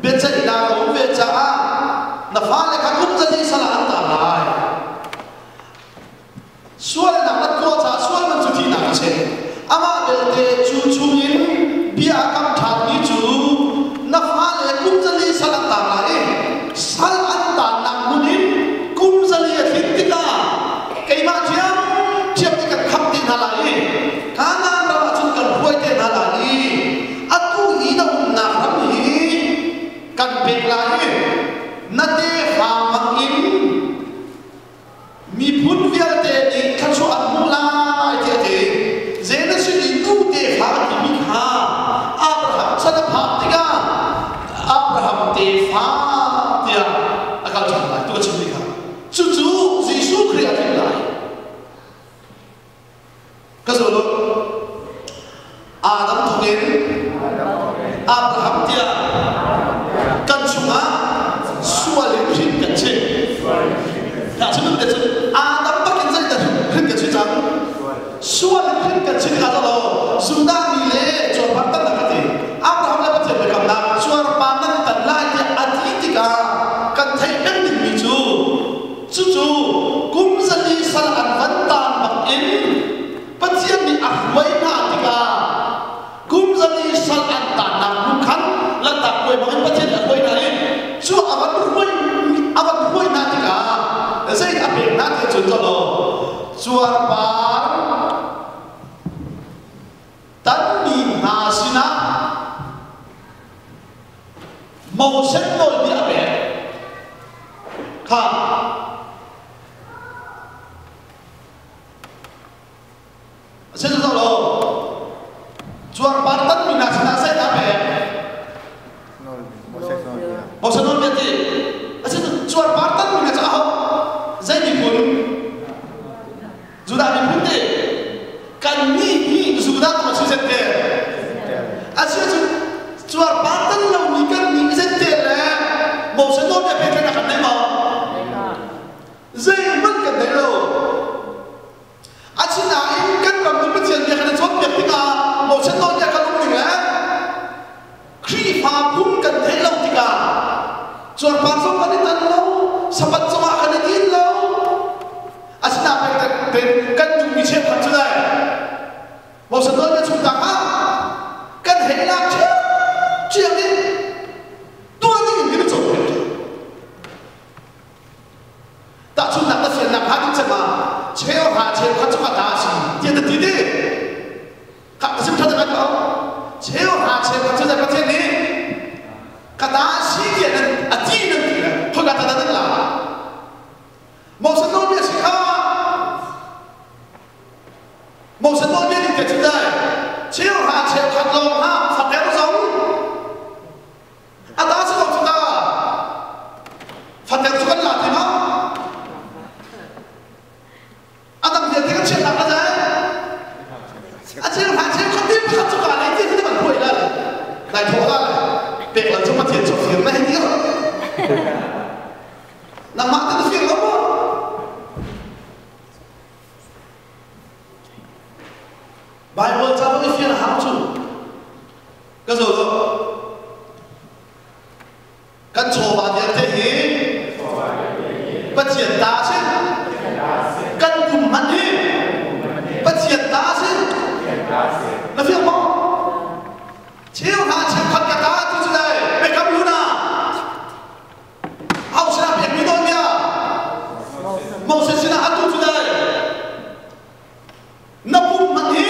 [SPEAKER 1] biaceihnak a um ve caah na fale kha kum zali sal ah an tang lai. Sualnak na tuah caah sual man cu thihnak a si. Amah belte cu chungin bia a kam ṭhanmi cu na fale kum zali sal an tang lai i sal an tannak hmun in kum zali a tlin tikah keimah ṭhiamṭhiam nih kan khamh te hna lai i Kanaan ram ah cun kan hruai te hna lai i atu i na umnak ram hi kan pek lai i na tefa hmang in miphun vialte nih thluachuah an hmuh lai tiah a ti. Genesis i nu tefa a timi kha Abraham chan a phak tikah Abraham tefa tiah a kal ṭhan lai. Tu ka chimmi kha. Cucu Jesuh Khrih a tling lai. Ka zul u. Adam thawkin Abraham tiah kan chungah sual in hrin kan si. Dah chim te cun Adam bakin zeidah hrin kan si cang? Sual in hrin kan si kha lo Judah mi le cuarpar tan ka ti. Abraham le Pathian biakamnak cuarpar nan tan lai tiah a ti tikah kan theih peng dingmi cu Cucu kum 400 sal an van taan bangin Pathian nih a hruai hna tikah kum 400 sal an taannak hnu khan lanhtak puai bangin Pathian nih a hruai hna i cu a van hruai a van hruai hna tikah zei a pek hna ti cun law cuarpar tanmi hna sinah Moses nawlbia a pek kha a si lo lo cuarpar tanmi hna sinah zeidah a pek
[SPEAKER 3] Moses nawlbia
[SPEAKER 1] Moses nawlbia ti a si cuarpar tanmi hna cu aho zei miphun Judah miphun ti kan nih hi Judah kan si zette a si cu cuarpar tan lomi kan nih zette le Moses nawlbia pehtlaihnak kan nei maw zeihmanh kan nei lo asinain Moses nawlbia ning te cu dai cheuhra cheukhat lawng hlah fater zong a ta si ko cu ta fater cu kan la ti ma a dang vialte kan chiahnak a zai a cheuhra cheukhat ti pakhat cu ka nei ti khi ban huai la lai thawh la pek lo cu Pathian cu fir na hei ti nangmah te na fir lo maw Bible ca bang i fian a hau cu. Ka zo lo. Kan chawva vialte hi Pathian ta a si. Kan pum hmanh hi Pathian ta a si. Na fiang maw? Cheu hna cheukhat ka ta tu cu dai biakam lu na Au sinah pekmi nawlbia Moses sinah atu cu dai na pum man hi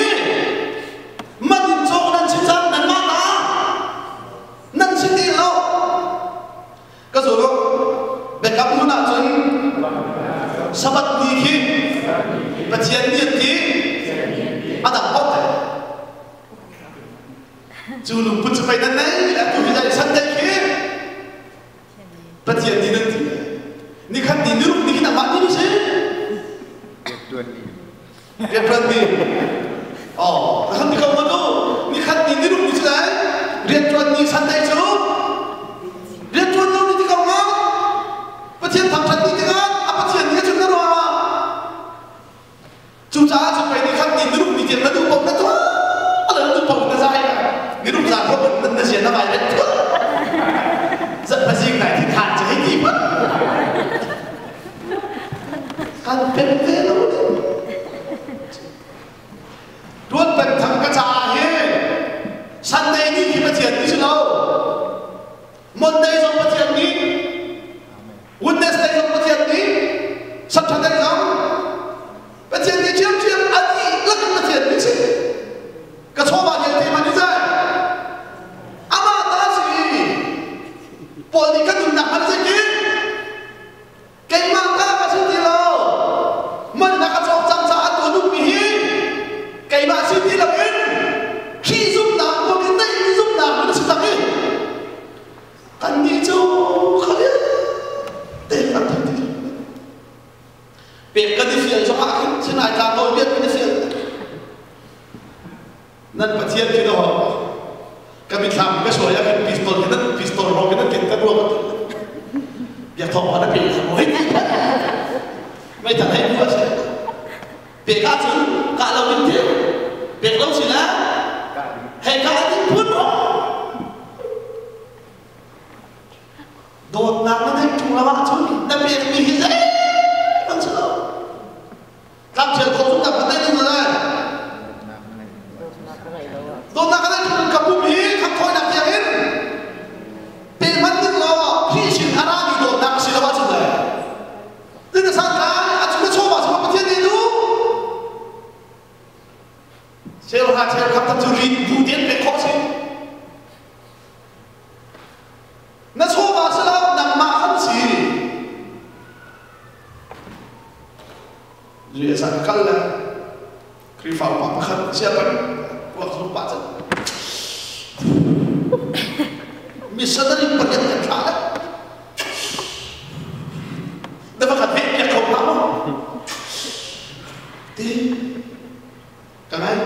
[SPEAKER 1] man in cawk nan si cang nanmah ta nan si ti lo ka zul biakam hun ahcun Sabbath ni khi Pathian ni an ti a dang paoh cu lungput cu pei nan nei le tu hi dai Sunday khi Pathian ni nan ti ni khat ni ni ruk ni khi nangmah ni si
[SPEAKER 3] Riantuan ni.
[SPEAKER 1] Riantuan ni. Oh, kan ti ko ma tu ni khat ni ni ruk ni cu dai riantuan ni Sunday cu riantuan lo ni ti ko ma Pathian thangthat ni tikah a Pathian ni cu na ruah Cucaah cu pei ni khat ni niruk ni tiang na duh paoh na tuah ala na duh paoh na zai na niruk zan ko na na zian na vai ret thuat zat phazing nai thin han che hei ti put kan pem ve lo tuan pen thang ka ca hi Sunday ni khi Pathian ni si lo Monday zong Pathian ni Wednesday zong Pathian nih Saturday zong Pathian nih ṭhiamṭhiam a dihlak in Pathian nih si ka chawva vialte man i zai amah ta si Paul nih ka nunnak man zeitin keimah ta ka si ti lo man na ka cawk cang caah tu nungmi hi keimah si ti loin Khrih zumhnak ruang in neihmi zumhnak mun si tak i Kannih cu kha vialte kan theih ti lo. Pek kan i fial zongah khin Sinai tlang nawlbia kan i fial. Nan Pathian khi daw ka mithlam ka suai ah khin pistol khi nan pistol ro khi nan ken ka ruang biak thawng pa na pe la mo hei ti mei thang hei bu a si pek ahcun kah lo ding ti pek lo si la hei kah ding phun Dawtnak na ngeih ṭung lo ahcun na pekmi hi zeihmanh si lo. Tlangṭhial khawh zung nak na ding lai. Dawtnak ka ngeih ṭung ka pum hi khamthawinak tiangin pe hmanh ding law Khrih sin a rami dawtnak si lo ahcun le tin a san lai a chung na chawva chungah Pathian nih duh cheuhra cheukhat cu rin bu tein pek khawh si Na chawva si lo, nangmah kan si. US ah ka kal le Khrihfa upa pakhat sia peng kuak zung pah cun missionary pariat kan thlah le na pakhat veh piak kho hlah maw ti Ka ngai.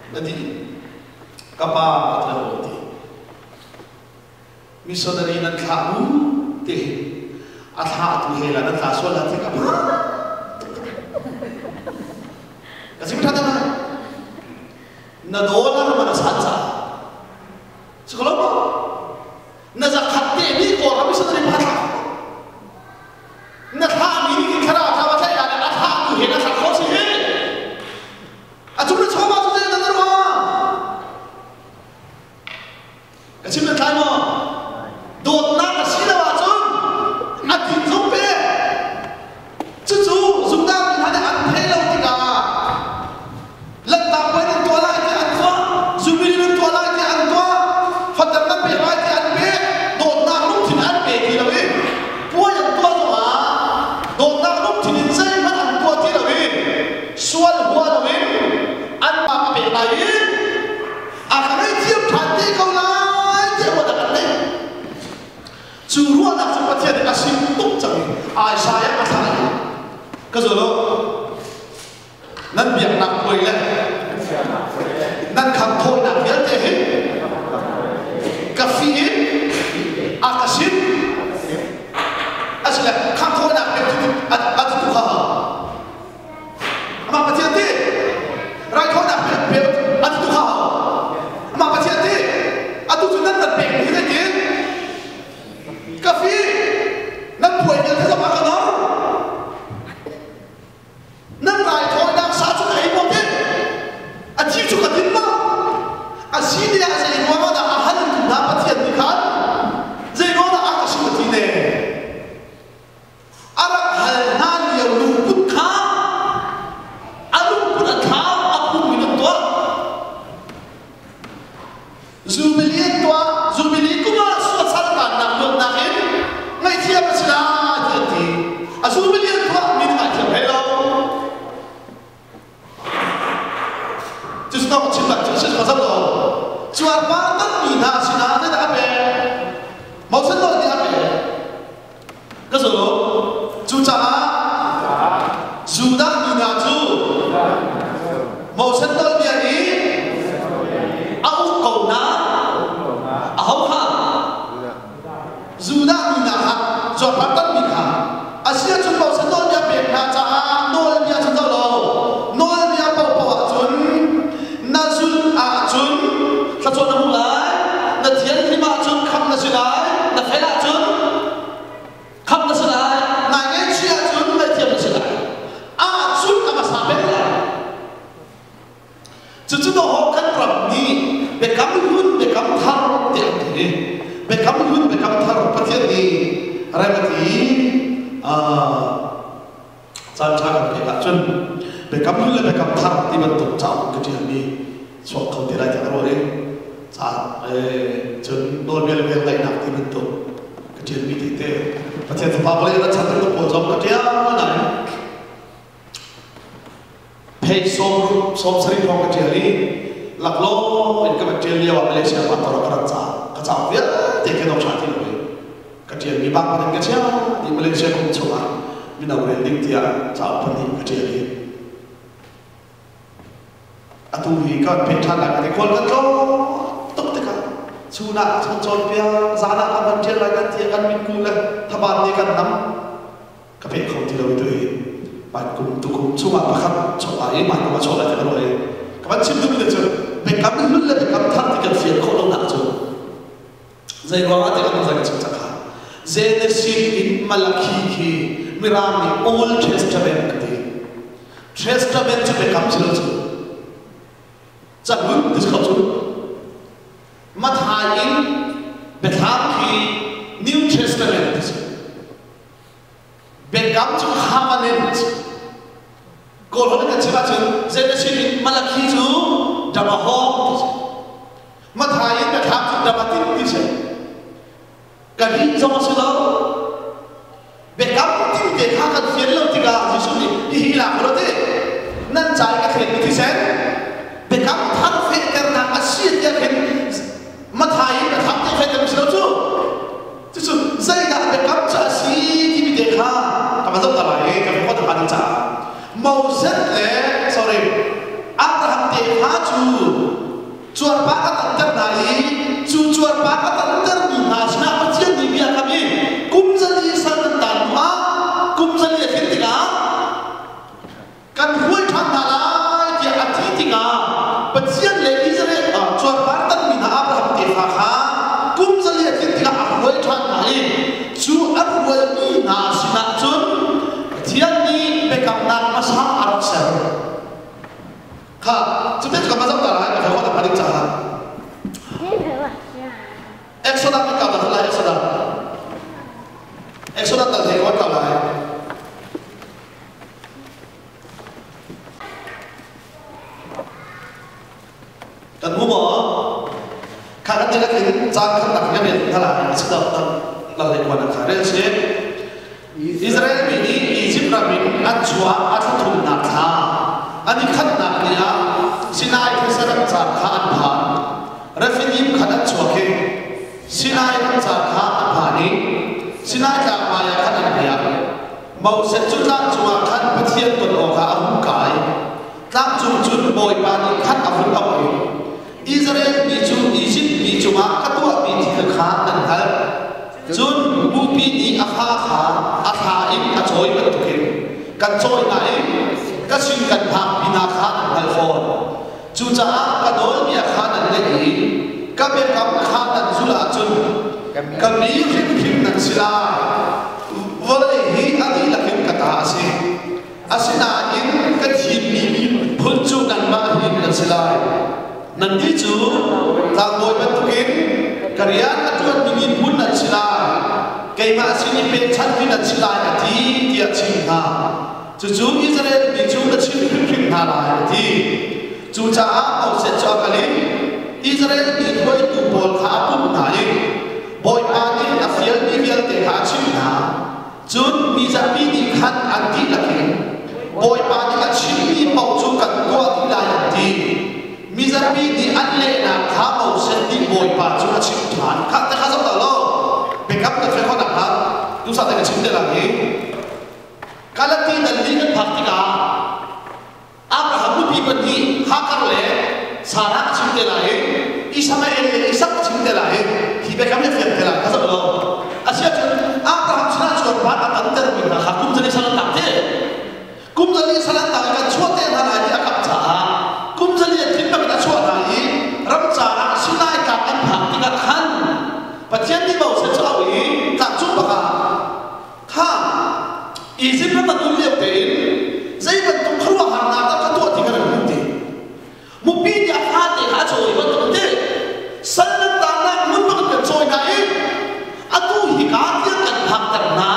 [SPEAKER 1] Na ti. Ka pa ka tlo ti. Missionary nan thlah mu ti a thla tu he la nan tla sual la ti ka pa. Ka sim tha na. Na dollar man a san cha. Sukalo mo. Na zakhat te mi ko ra missionary pa thla. Na thlahmi nih thlarau thla va tlaih lai a thlahtu he na thlah khawh si hi. A cung na chawva cu zei na ruah? Ka chim na tlai maw? Dawtnak a si lo ahcun a tin zong pe. Cucu zumnak mi hna nih an thei lo tikah lanhtak puai nan tuah lai tiah an tuah. Cu cu tawk chim tak cu si ka zam lo. Cuarpar tanmi hna sinah zeidah a pek? Moses nawl nih a pek. Ka zul. Cucaah Judah mi hna cu Moses nawlbia nih a uk ko hna. Aho kha? Judah mi hna kha cuarpar tanmi kha. Asiahcun Moses nawlbia pek hna caah nawlbia cu zoh lo. Nawlbia paohpaoh ahcun na zulh ahcun thluachuah na hmu lai, na thianhlim ahcun khamh na si lai, na fel ahcun khamh na si lai, nai ngaihchih ahcun ngaihthiam na si lai. Ahcun a hmasa peng lai. Cucu dawh kan ram nih biakam hlun biakam thar tiah an ti. Biakam hlun biakam thar Pathian nih rem a ti. Caan ṭha kan pek ahcun biakam hlun le biakam thar ti bantuk cauk ka ṭialmi chuak kho te lai tiah ka ruah i ca cun nawlbia le velngeihnak ti bantuk ka ṭialmi tete Pathian Fapa vawlei in a chan bantuk pawl zong ka ṭial nain Page 70 hrawng ka ṭial i laklawh in ka van ṭial lio ah Malaysia pastor ah ka rat caah ka cauk vialte ka dong ṭha ti lo i ka ṭialmi bak in ka chia i Malaysia kum chungah mino rel ding tiah cauk pahnih ka ṭial i atu hi ka van peh ṭhan lai ka ti khual kan tlawm tuk tikah chun ah kan cawnpiak zan ah kan van ṭial lai kan ti kan mitku le thabat nih kan nam ka peh kho ti lo i tu hi mai kum tukum chungah pakhat chok lai i mai kum a chok lai ti ka ruah i ka van chim duhmi cu biakam hlun le biakam thar ti kan fian khawh lonak cu zei ruangah ti kan zai ka chim cakha Genesis in Malakhi khi Mirang nih Old Testament ka ti Testament cu biakam si lo cu cahlun ti si ko cu Mathai in Biathlam khi New Testament ti si Biakam cu covenant Kawl holh in kan chim ahcun Genesis in Malakhi cu Damahawng ti si. Mathai in Biathlam cu Damatin ti si. Ka rin zong a si lo. Biakam ti te kha kan fian lo tikah Jesuh nih hihi lak u ti. Nan ca i ka thlenmi thisen biakam thar fehternak a si tiah khin Mathai in Biathlam tiah fehter si lo cu. Cucu zeidah biakam cu a si timi te kha ka va zoh ta lai i ka va hnga ding caah Moses le sorry Abraham tefa cu cuarpa a tanter hna i cu cuarpa a tantermi hna sinah Pathian nih bia a kam i kum zali sal nan tan hnu ah kum zali a tlin tikah kan hruai ṭhan hna lai tiah a ti tikah Pathian le Israel cuarpar tanmi hna Abraham tefa kha kum zali a tlin tikah a hruai ṭhan hna i cu a hruaimi hna sinah cun Pathian nih biakamnak hmasa a rak ser. Kha cutin ka va zoh ta lai ka va ding caah Exodus kan kau ta lai Exodus Exodus tal he kan kau lai Kan hmu maw? Kha kan tilak in caan khat nak kan rel hna lai. A si dok lal le kuan kha rel si. Israel mi nih Egypt ram in an chuah a thla thumnak thla an i khatnak ni ah Sinai these ramcar kha an phan. Rephidim khan an chuak i Sinai ramcar kha an phan i Sinai tlang hmai ah khan an riak. Moses cu tlang cungah khan Pathian ton awkah a hung kai. Tlang cung cun Bawipa nih khan a vun auh i, Israel mi cu Izipt mi cungah ka tuahmi thil kha nan hngalh. Cun bupi nih a fa kha a thla in a cawi bantukin kan cawi hna i ka sin kan phakpi hna kha nan hngalh fawn. Cucaah ka nawlbia kha nan ngaih i ka biakam kha nan zulh ahcun ka mi hrimhrim nan si lai. Vawlei hi a dihlak in ka ta a si. Asinain ka thimmi miphun cu nanmah hi nan si lai. Nannih cu tlangbawi bantukin ka rian a ṭuanmi miphun nan si lai. Keimah sin i pechanmi nan si lai a ti tiah chim hna. Cucu Israel mi cu na chim hrimhrim hna lai a ti. Cucaah Moses cu a kal i Israel mi hruaitu pawl kha a pumh hna i Bawipa nih a fialmi vialte kha a chimh hna. Cun mi zapi nih khan an dihlak in Bawipa nih a chimmi paoh cu kan tuah dih lai an ti. Mizapi nih an lehnak kha Moses nih Bawipa cu a chimh ṭhan. Kha te kha zoh dah law biakam kan feh khawh nakhnga duhsah te ka chim te lai i Galati dal li kan phak tikah Abraham nupi pahnih Hagar le Sarah a chim te lai i Ishmael le Isak a chim te lai i hi biakam hi a fiang te lai kha zoh law. Asiahcun Abraham sinah cuarpar a tantermi hna kha kum zali sal an tak te. Kum zali sal an tak i kan chuah te hna lai ti a kamh caah kum zali a tling bangin a chuah hna i ramcar ah Sinai tlang an phak tikah khan Pathian nih Moses cu a auh i tlangcung bak ah kha Izipt ram an um lio tein zei bantuk khuaruahharnak dah ka tuah ti kha nan hmuh ti. Mupi nih a fate kha a cawi bantuk ti. Sal nan taannak hmun bangin kan cawi hna i atu hika tiang kan phakter hna.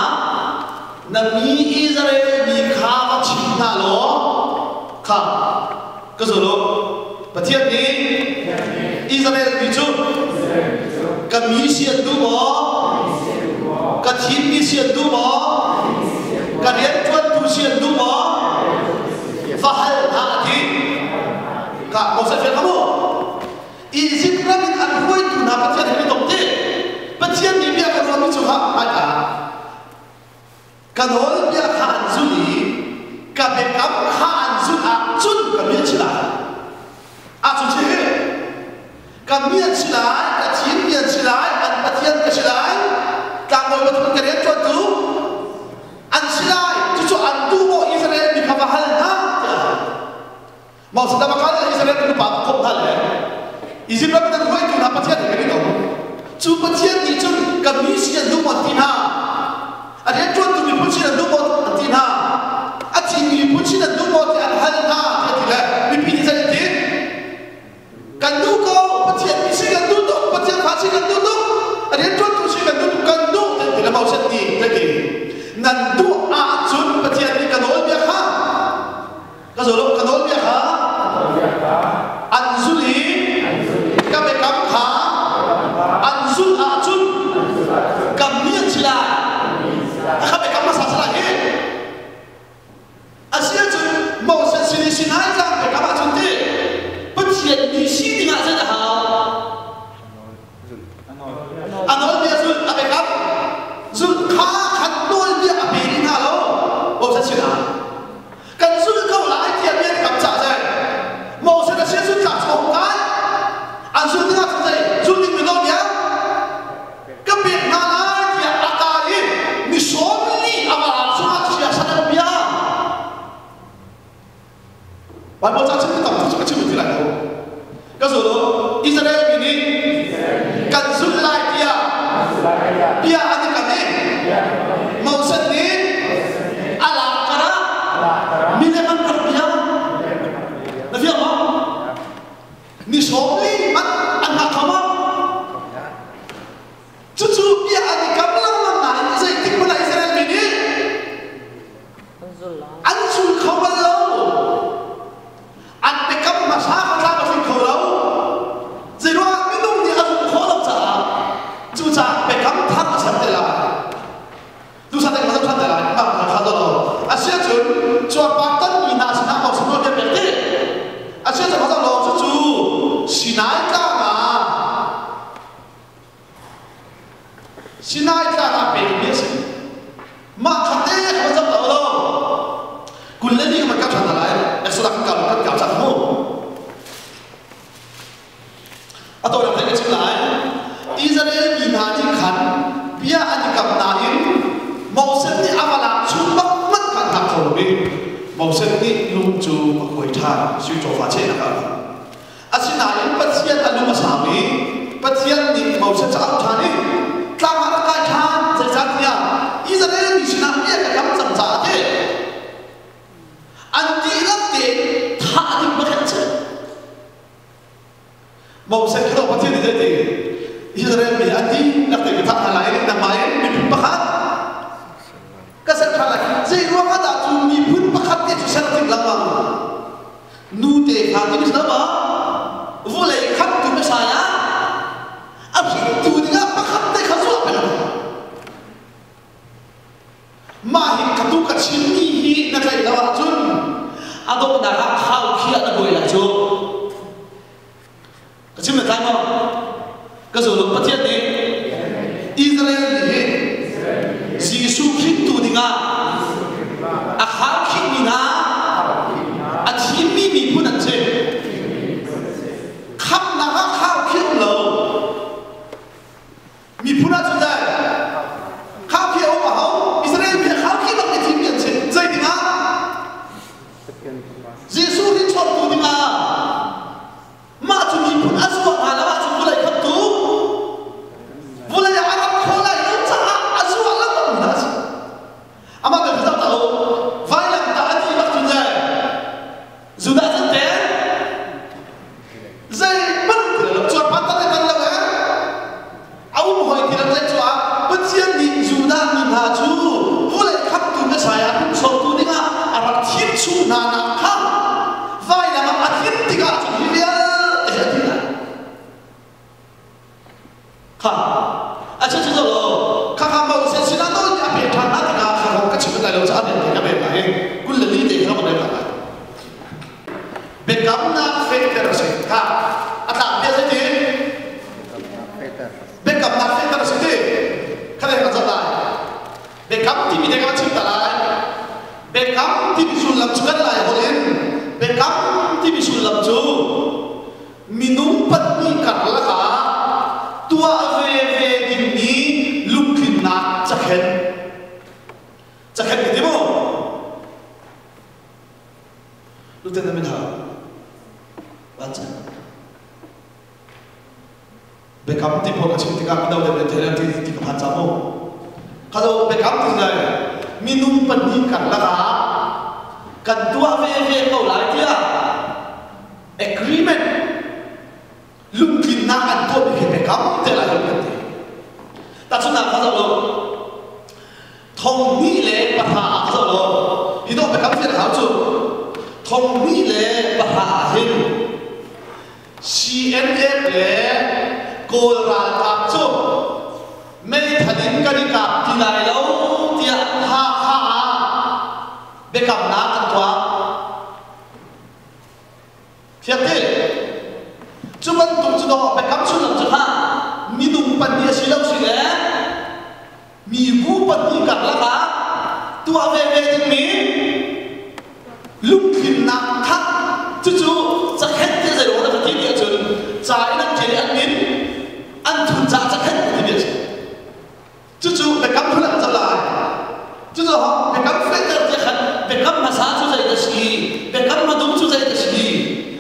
[SPEAKER 1] Na mi Israel mi kha va chim hna law kha ka zul u. Pathian nih Israel mi cu ka mi si an duh maw? Ka thimmi si an duh maw? Ka rianṭuantu si an duh maw? Va hal hna a ti. Ka Moses fiang mu. Izipt ram in an hruaitu hna Pathian he tong ti. Pathian nih bia ka ruahmi cu kha hmaika Ka nawlbia kha an zulh i ka biakam kha an zulh ahcun ka mi an si lai. Ahcun si hi ka mi an si lai, ka thimmi an si lai, an Pathian ka si lai, tlangbawi pathum ka rianṭuantu an si lai. Cucu an duh maw Israel mi kha va hal hna tiah a hal. Moses va kal le Israel mi pa va khawmh hna le Izipt ram in an hruaitu hna Pathian he kan i tong. Cu Pathian nih cun ka mi si an duh maw an ti hna. A rianṭuantu miphun sin an duh maw an ti hna. A thimi miphun sin an duh maw ti an hal hna ti a ti le mipi nih zei an ti? Kan duh ko Pathian mi si kan duh tuk Pathian fa si kan duh tuk a rianṭuantu si kan duh tuk kan duh ti ti le Moses nih zei ti nan duh ahcun Pathian nih ka nawlbia kha Ka zul ka nawlbia kha an zulh i ka biakam kha an zulh ahcun ka mi an si lai. Ka biakam hmasa si lai hi. A si ahcun Moses sin i Sinai tlang biakam ahcun ti Pathian mi si dingah zeidah a hau? A nawlbia zulh a biakam zulh kha khan nawlbia a pe rih hna lo Moses sinah. Kan zulh ko lai tiah bia kam cah zai. Moses a sia zul tlak cu a hung kai. An zul dingah cun zei zul ding mi nawlbia ka pek hna lai tiah a kai i ni 40 a va cungah chia san an bia. Bible ca chim tam cu ka chim ti lai lo. Ka zul u. Israel mi nih kan zulh lai tiah bia an i kam i Moses nih a lak karah milem an rak bia. Na fiang maw? Ni 40 hmanh an hngak kho maw? Cucu bia an i kam lengmang nain zeitik hmanh ah Israel mi nih an zul kho bal lo. An biakam hmasa kha tlam a tling kho lo. Zeiruangah minung nih a zumh khawh lo caah cucaah biakam thar a ser te lai. Tusan eng ma than te lai mah kha kha lo. Asiahcun cuarpar tanmi hna sinah Moses nawlbia pek ti. Asiahcun kha lo cucu Sinai tlang ah Sinai tlang ah pekmi a si. Mah kha te kha zam lo lo. 22 kan kap ṭhan lai. Exodus kan kap kan kap cang mu. A tawinak te ka chim lai. Israel mi hna nih khan bia an i kam nain Moses nih a va lak chung bak hmanh kha an hngak kho lo i Moses nih lung cu a kuai ṭhan. Sui cawfa chehnak ah Asinain Pathian a lung a sau i Pathian nih Moses cu a auh ṭhan i tlang ah rak kai ṭhan zeicahtiah Israel mi sinah bia ka kam cang caah a ti. An dihlak tein thah ding va khenh si. Moses khi Pathian nih zei ti Israel mi an dihlak tein ka thah hna lai i nangmah in miphun pakhat ka ser ṭhan lai. Zei ruangah dah cu miphun pakhat te cu ser ding lengmang? Nu te kha ti misna ma vulei khamtu Messiah a hringtu dingah pakhat te kha zuah peng mah hi ka tu ka chimmi hi na tlaih lo ahcun a donghnak ah khau khi ah na buai lai cu. Ka zulung Pathian nih Israel nih Jesuh hringtu dingah a khaukhihmi hna a thimmi miphun an si. Khamnak ah khaukhih lo miphun ah cun dai khaukhih a um a hau. Israel mi khaukhih bak mi thimmi an si. Zei dingah? Jesuh hrinchuaktu dingah. Mah cu miphun a zuah hna lo ahcun vawlei khamtu vawlei ah a rat khawh lai lo caah a zuah lengmang hna a si. Amah kan zoh ta u. Vailamtah a ti bak cun zei Judah cun te zeihmanh ti lo cuarpar tan le tan lo eh a um hoi ti lo zei cu ah Pathian nih Judah mi hna cu vawlei khamtu Messiah hringsortu dingah a rak thim chung hna nak kha vailam ah a tlin tikah cun hi vialte hi a ti lai. Kha a chim cu lo kha kha Moses sinah nawl nih a pek ṭhan hna tikah kha kong ka chim lai lo caah a ka pek lai i 24 te kha ka pek lai. Biakamnak fehter a si. Kha a tlak bia zeitin? Biakamnak fehter a si ti. Kha le ka zoh lai. Biakam timi te ka chim ta lai. Biakam timi sullam cu kan lai holh in biakam timi sullam cu minung pahnih karlak ah tuah veve dingmi lungtlinnak cakhen. Cakhen ka ti mu. Luten na min hau. Baca. Biakam ti pawl a chim tikah mino deuh le thei ti ti ka phan ca mu. Kalo biakam ti lai minung pahnih karlak ah kan tuah ve ve ko lai tiah agreement lungtlinnak an tuahmi khi biakam te lai lo kan ti. Tahchunhnak kha zoh lo. 2010 ah zoh law hi dawh biakam fian hau cu 2010 ah hin CNF le Kawl ralkap cu meithal in kan i kap ti lai lo tiah Hakha ah biakamnak an tuah. Fiang ti? Cu bantuk cu dawh biakam sullam cu hlah minung pahnih a si lo si le mibu pahnih karlak ah tuah veve dingmi lungtlinnak kha cucu cakhet ti zei ruang dah ka ti ti ahcun ca in an ṭial i an min an thun caah cakhet ti mi a si. Cucu biakam phun ah cang lai. Cucu biakam fehter ti khan biakam hmasa cu zei a si, biakam hmadung cu zei a si.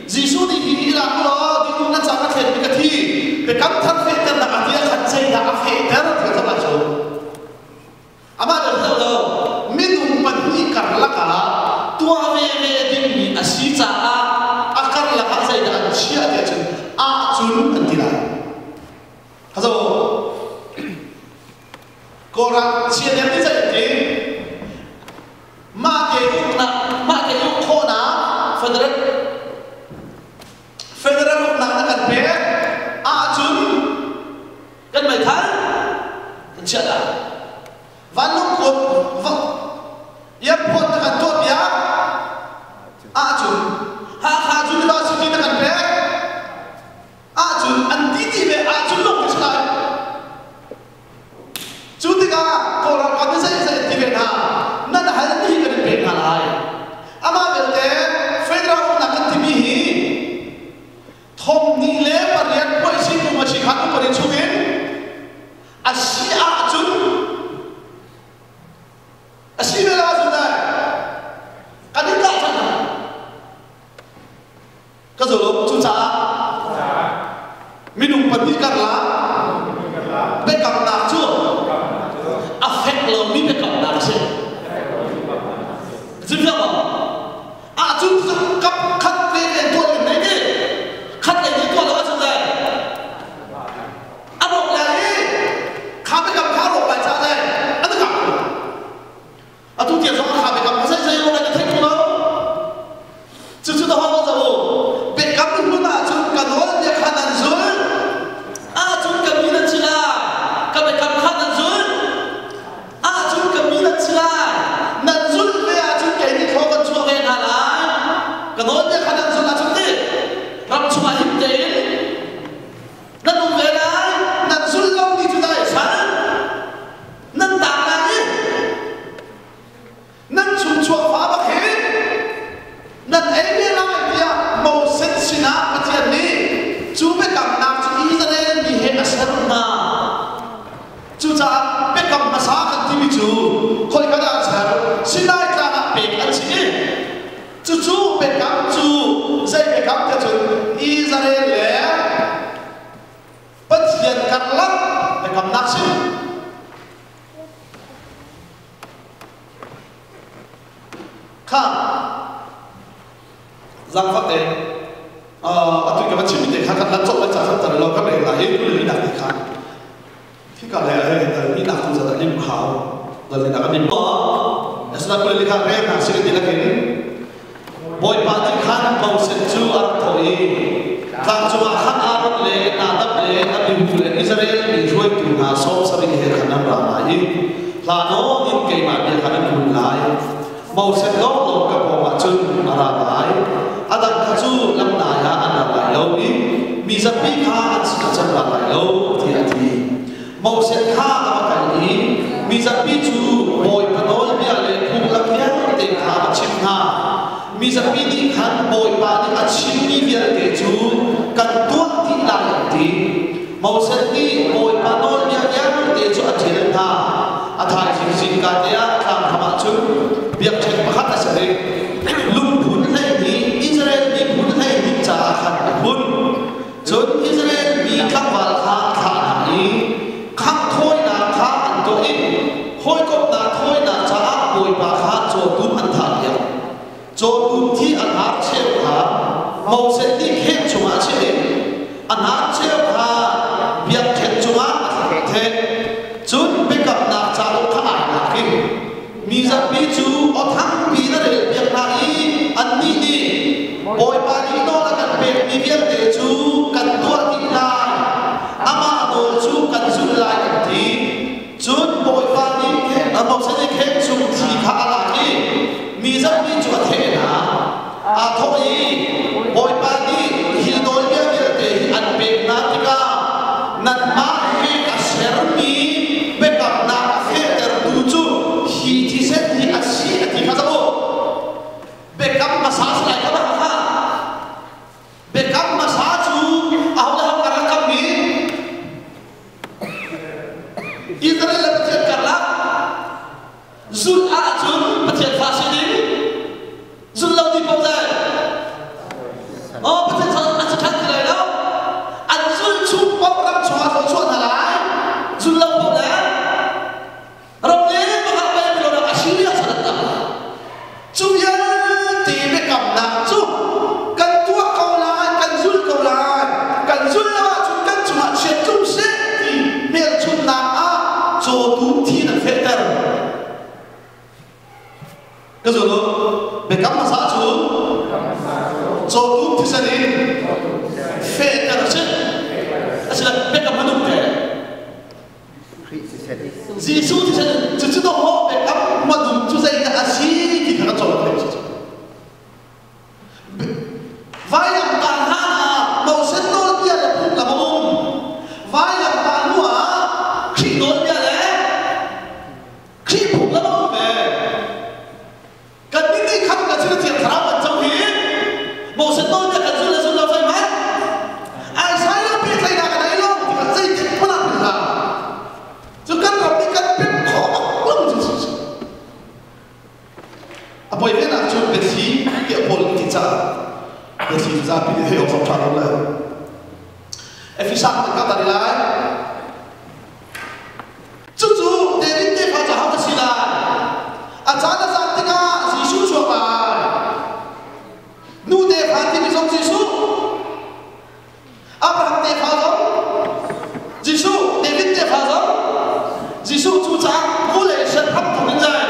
[SPEAKER 1] Jesuh nih hi hi lak law ding na cang a thlen mi ka thi. Biakam thar fehternak a ti ah khan zeidah a fehter ti ka cang cu. Amah dah lo lo minung pahnih karlak ah tuah ve ve dingmi a si caah a karlak ah zeidah an chiah ti ahcun ahcun an ti lai. Hazo Kawlram CNN nih zei ti mah te uknak mah te uk khawhnak federal federal uknak na kan pek ahcun kan meithal kan chiah lai vanlawng kuat airport na kan tuah piak ahcun Hakha University na kan pek ahcun an ti ti ve ahcun lung ka si lai. Cu tikah Kawl ralkap nih zei zei an ti ve hna. Nan halmi hi kan in pek hna lai. Amah belte federal uknak kan timi hi 28 puaisi kum a si khan upadi chungin a si ahcun a si ve lo ahcun dai kan in kah cang hna. Ka zulh cucaah minung pahnih karlak biakamnak cu a fek lomi biakamnak a si. Zumhfiang maw? Ahcun kap khat ve ve tuah in nei ti. Khat lei nih tuah lo ahcun dai. A rawk lai i kha biakam kha a rawk lai caah dai an i kap. Atu tiang zong kha biakam kha zei zei ka thei lo. Cucu na hong zo. Biakam hmun ahcun ka nawl bia kha nan zul. Ahcun Lo kan rel lai i kul nak ti khan Hika lei ah hin dal ni nak tu zat lim hau dal ni nak lim asna kul li kha rel hna si ti lakin Bawipa nih khan Moses cu a rak thawh i tlang cungah khan Aaron le Nadab le Abihu le Israel mi hruaitu hna 70 he khan an ra lai i hla nawn in keimah bia khan an hun lai. Moses lawnglawng ka pawngah cun a ra lai. A dang kha cu lamnai ah an ra lai lo i mi zapi kha an sinah cun ra lai lo, tiah a ti. Moses kha a va kal i mi zapi cu Bawipa nawlbia le phunglam vialte kha a chimh hna. Mi zapi nih khan Bawipa nih a chimmi vialte cu kan tuah dih lai an ti. Moses nih Bawipa nawlbia vialte cu a ṭial hna. A thaizing zingka te ah tlanghram ah cun biakṭheng pakhat a ser i lungphun 12 Israel miphun 12 caah khan a phun. Cun Israel mi tlangval kha a thlah hna i khangh thawinak kha an tuah i hawikomhnak thawinak caah Bawipa kha cawtum an thahpiak. Cawtum thi a hnar cheu kha Moses nih kheng chungah a chiah i a hnar cheu kha biakṭheng cungah a theh. Cun biakamnak cauk kha ai lak i mi zapi cu aw thangpi in a relpiak hna i annih nih Bawipa nih nawl a kan pekmi vialte cu kan tuah dih lai, amah nawl cu kan zulh lai an ti. Cun Bawipa nih Moses nih kheng chung thi kha a lak i mi zapi cu a theh hna. Aa thawh i Bawipa nih hi nawlbia vialte hi an pek hna tikah nanmah he a sermi biakamnak a fehtertu cu hi thisen hi a si a ti kha zoh u. Biakam hmasa si lai kha kha biakam hmasa cu aho le ho karlak kammi Israel le Pathian karlak zulh ahcun Pathian fa si ding zulh lo ti paoh zai oh Pathian fa an si ṭhan ti lai lo an zulh chung paoh ram chungah thluachuah hna lai zulh lo paoh le ram le pakhat pei lo rak Assyria salat ta cu vialte biakamnak cu kan tuah ko lai kan zul ko lai kan zul lo ahcun kan cungah chiat tlung seh ti hmelchunhnak ah cawtu thi nan fehter ka zul u biakam hmasa cu cawtu thisen in fehter a si asila biakam hmanung te Jesuh thisen cucu dawh biakam hmanung cu zeidah a si ti kha ka cawn thei si Vailamtah hlan ah Moses nawlbia le phunglam a um. Vailamtah hnu ah Khrih nawlbia le Khrih phunglam a um ve. Kannih nih khan kan sin a Thiang Thlarau kan co hi Moses nawlbia kan zul le zul lo zeihmanh Isaiah pehtlaihnak a nei lo tikah zeitik hmanh ah pil hlah. Cu kan ram nih kan pemh khawh bak lo cu si. A poi venak cu biathli tiah Paul nih ti caah biathli cu zapi nih theih awk zong ṭha lo le Efesa kan ka tar lai. Cucu David tefa cu aho si lai? A caan a zat tikah Jesuh chuak lai. Nu tefa timi zong Jesuh. Abraham tefa zong Jesuh, David tefa zong Jesuh cu caah vulei sian hram thawk in zai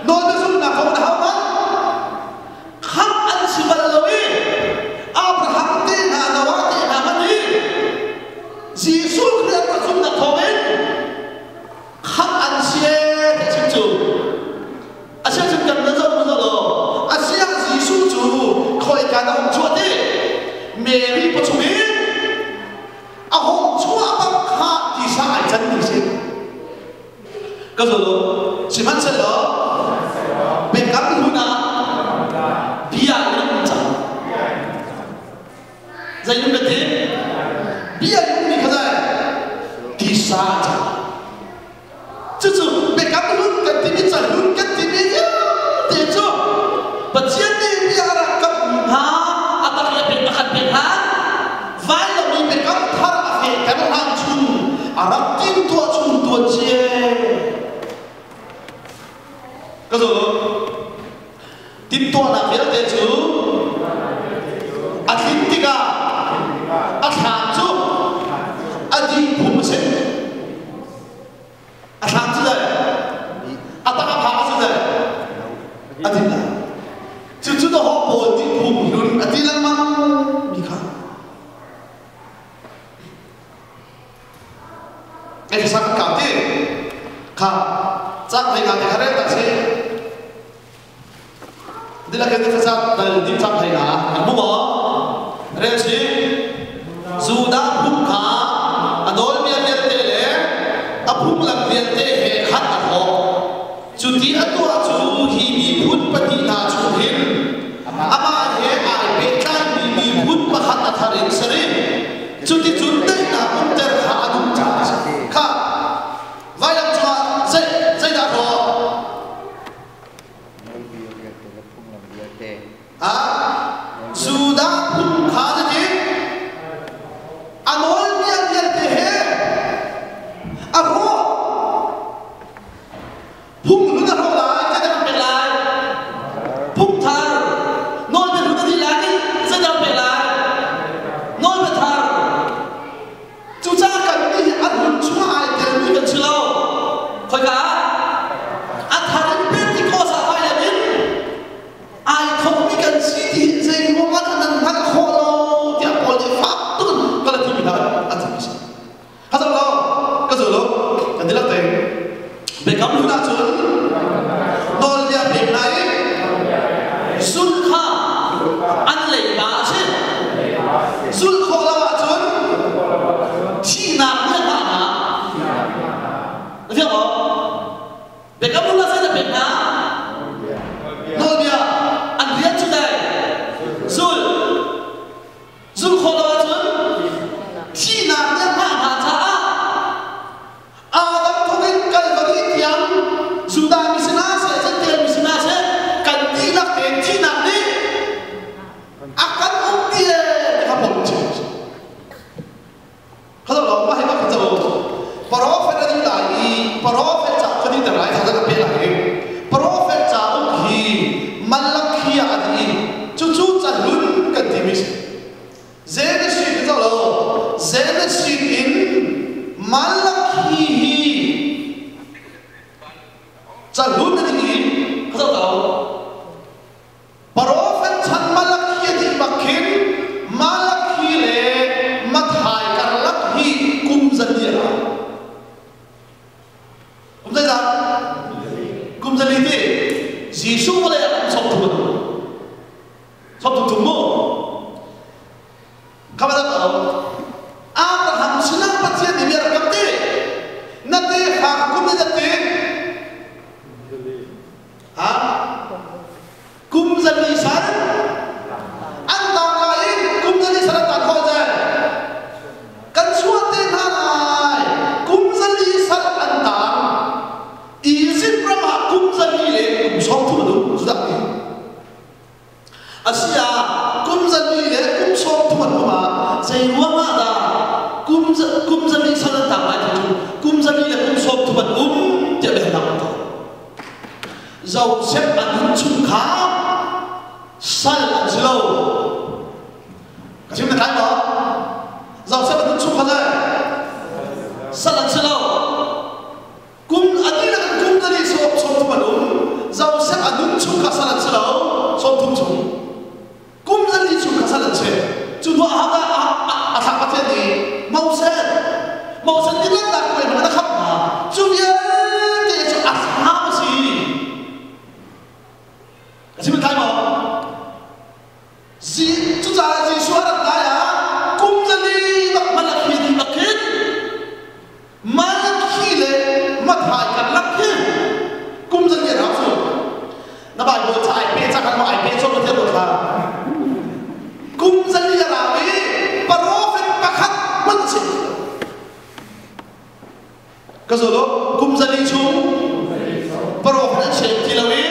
[SPEAKER 1] nawlbia zulhnak kong na hau hmanh khamh an si bal lo i Abraham te hna Noah te hna hmanh hi Jesuh Khrih an rak zumhnak thawng in khamh an si ee ti chim cu Asiah cun kan na zoh zoh law asiah Jesuh cu khawika dah hung chuah ti Mary pawchung in a hung chuah bak kha tisa ai can ti si ka zul u sihmanhsehlaw biakam hlun ah bia in an um cang zei nu ka ti bia in ummi kha zei tisa cang Cucu biakam hlun kan timi cahlun kan timi vialte cu Pathian nih bia a rak kamhmi hna a tak le pek pakhat pek hlan vailam i biakam thar a fehter hlan chung a rak timtuah chung tuan cie. Ka zul timtuahnak vialte cu a tlin tikah a thlam cu Efesa kan kau ti kha cang thei nga te kha rel ta si dilak in Efesa dal dim cang thei nga an mu maw rel si Judah phung kha a nawlbia vialte le a phunglam vialte he khat a hrawk cuti a tuah cu hi miphun pahnih hna chung hin amah he ai pehtlaimi miphun pakhat a thar in ser i cuticun daihnak umter kha a duh caah a si. Kha vailam cungah zei zeidah rawh?
[SPEAKER 3] Nawlbia vialte le phunglam vialte.
[SPEAKER 1] Ah, Judah phung kha zeiti? A nawlbia vialte he a rawh. Phung hlun a hrawh lai, zeidah kan pek lai? Phung thar. Nawlbia hlun a dih lai i zeidah kan pek lai? Nawlbia thar. Cucaah kannih hi a hlun chungah ai telmi kan si lo. Khoika ah? A thar in Pentecost ah vailam in ai thawkmi kan si ti hi zei ruangah dah nan hngalh khawh lo tiah Paul nih fak tuk in Galati mi hna a ti a si. Ka zoh lo, ka zul lo, kan ti lak te. Biakam hlun ahcun nawlbia pek hna i zulh kha an leiba a si. Zulh khawh lo ahcun thihnak nih a hngah hna. Na fiang maw? Biakam hlun ah zeidah pek hna? Nawlbia. An rian cu dai? Zulh. Zulh khawh lo ahcun thihnak nih a hngah hna caah Adam thawk in Kalvari tiang Judah mi sinah seh, Jentail mi sinah seh kan dihlak tein thihnak nih a kan um ti ee ti kha Paul chim. Kha lo mah hi bak cu Prophet an lai i prophet ca ka diter lai kha ka pe lai i prophet cauk hi Malakhi ah a dih i cucu cahlun kan timi si. Genesis ka lo Genesis in Malakhi hi cahlun a dih i ka zoh lo. Profet chan Malakhi a dih bak khin Malakhi le Matthai karlak hi kum zali a rau. Kum zeizat? Kum zali ti. Jesuh vawlei ah kum 30 a um. 33 mu. Khabadak a um. Abraham sinah Pathian nih bia rak kam ti. Na tefa kum zeizat ti? Ha? Kum zali sal an tang lai i kum zali sal an tan khawh cang. Kan chuah te hna lai. Kum zali sal an tang. Egypt ram ah kum zali le kum 30 a um cudah ti. Asi ah kum zali le kum 30 an um ah zei ruang ah dah kum kum zali sal an tang lai ti cu kum zali le kum 30 an um tiah biahalnak an tuah. Josef an innchungkhar sal an si lo. Ka chim na tlai maw? Josef an innchungkhar le sal an si lo. Kum a dihlak in kum tali sawm 30 an um. Josef a nunchungkhar sal an si lo. 30 chung. Kum zali chung kha sal an si. Cu hnu ah a thlak Pathian nih Moses Moses nih lanhnak puai hmang in a khamh hna. Cu vialte cu a thlam a si. Ka chim tlai maw? Cucaah Jesuh a rat lai ah kum zali bak Malakhi dih bak khin Malakhi le Matthai karlak khi kum zali a rau cu. Na Bible ca ai pe ca kan ai pe chom na thil kha. Kum zali a rau i prophet pakhat hmanh si. Ka zolo kum zali chung prophet an sem ti lo i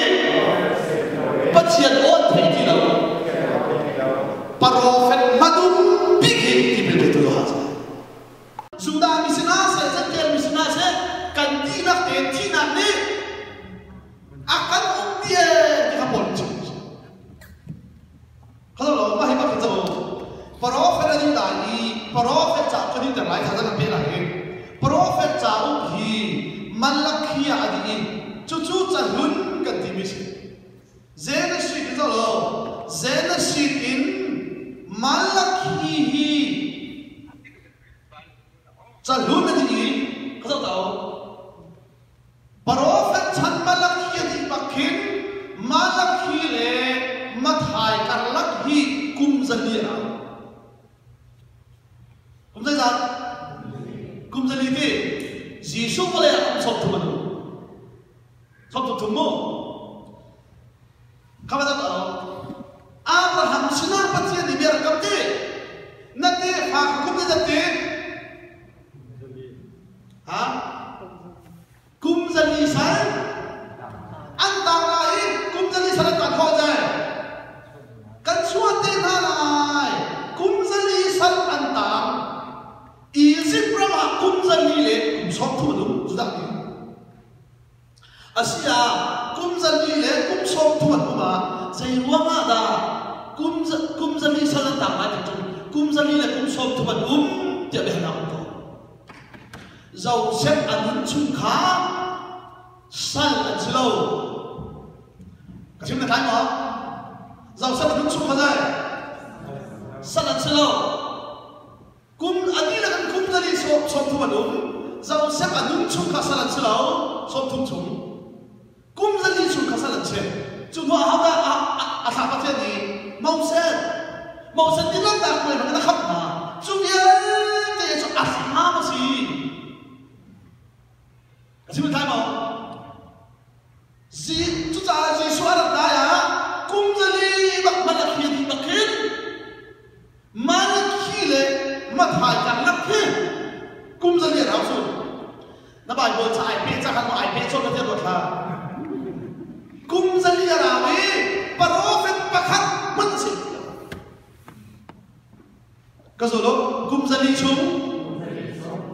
[SPEAKER 1] Pathian aw an thei ti lo. Prophet hmadung bik hi tipil petu Johan si. Judah mi sinah seh, Jentail mi sinah seh, kan dihlak tein thihnak nih a kan uk dih ee ti kha Paul nih chim. Kha lo mah hi bak cu Prophet a dih lai i prophet ca ka dihter lai kha zan pe lai i prophet cauk hi Malakhi ah a dih i cucu cahlun kan timi si. Genesis in lo Genesis in Malakhi hi Cahlun na ti i ka zoh. zeizat? Kum zali ti. Jesuh vawlei ah kum 30 an um. 33 mu. Kha va Abraham sinah Pathian nih bia rak kam ti. Na tefa kha kum zeizat ti? Ha? Kum 400 sal an tang lai i kum 400 sal an tan khawh zai. Kan chuah te hna lai. Kum 400 sal an tang. Egypt ram ah kum 400 le kum 30 an um. Cudah ti. Asi ah kum 400 le kum 30 an um ah zei ruang ah dah kum kum 400 sal an tang lai ti cu kum 400 le kum 30 an um tiah biahalnak um ko. Josef a nun chung kha sal an si lo. Ka chim na tlai maw? Josef a nun chung kha zei? Sal an si lo. Kum a dihlak in kum 400 30 an um. Josef a nun chung kha sal an si lo. 30 chung. Kum 400 chung kha sal an si. Cu hnu ah hodah a thlah Pathian nih Moses Moses nih langhnak puai hmang in a khamh hna. Cu vialte cu a thlam a si. Ka chim tlai maw? Cucaah Jesuh a rat lai ah kum 400 bak Malakhi a dih bak khin Malakhi le Matthai karlak khi kum 400 a rau cu. Na Bible ca ai peh ca khan ai peh chom na tiah ruat hlah. Kum 400 a rau i profet pakhat hmanh a si. Ka zul u, kum 400 chung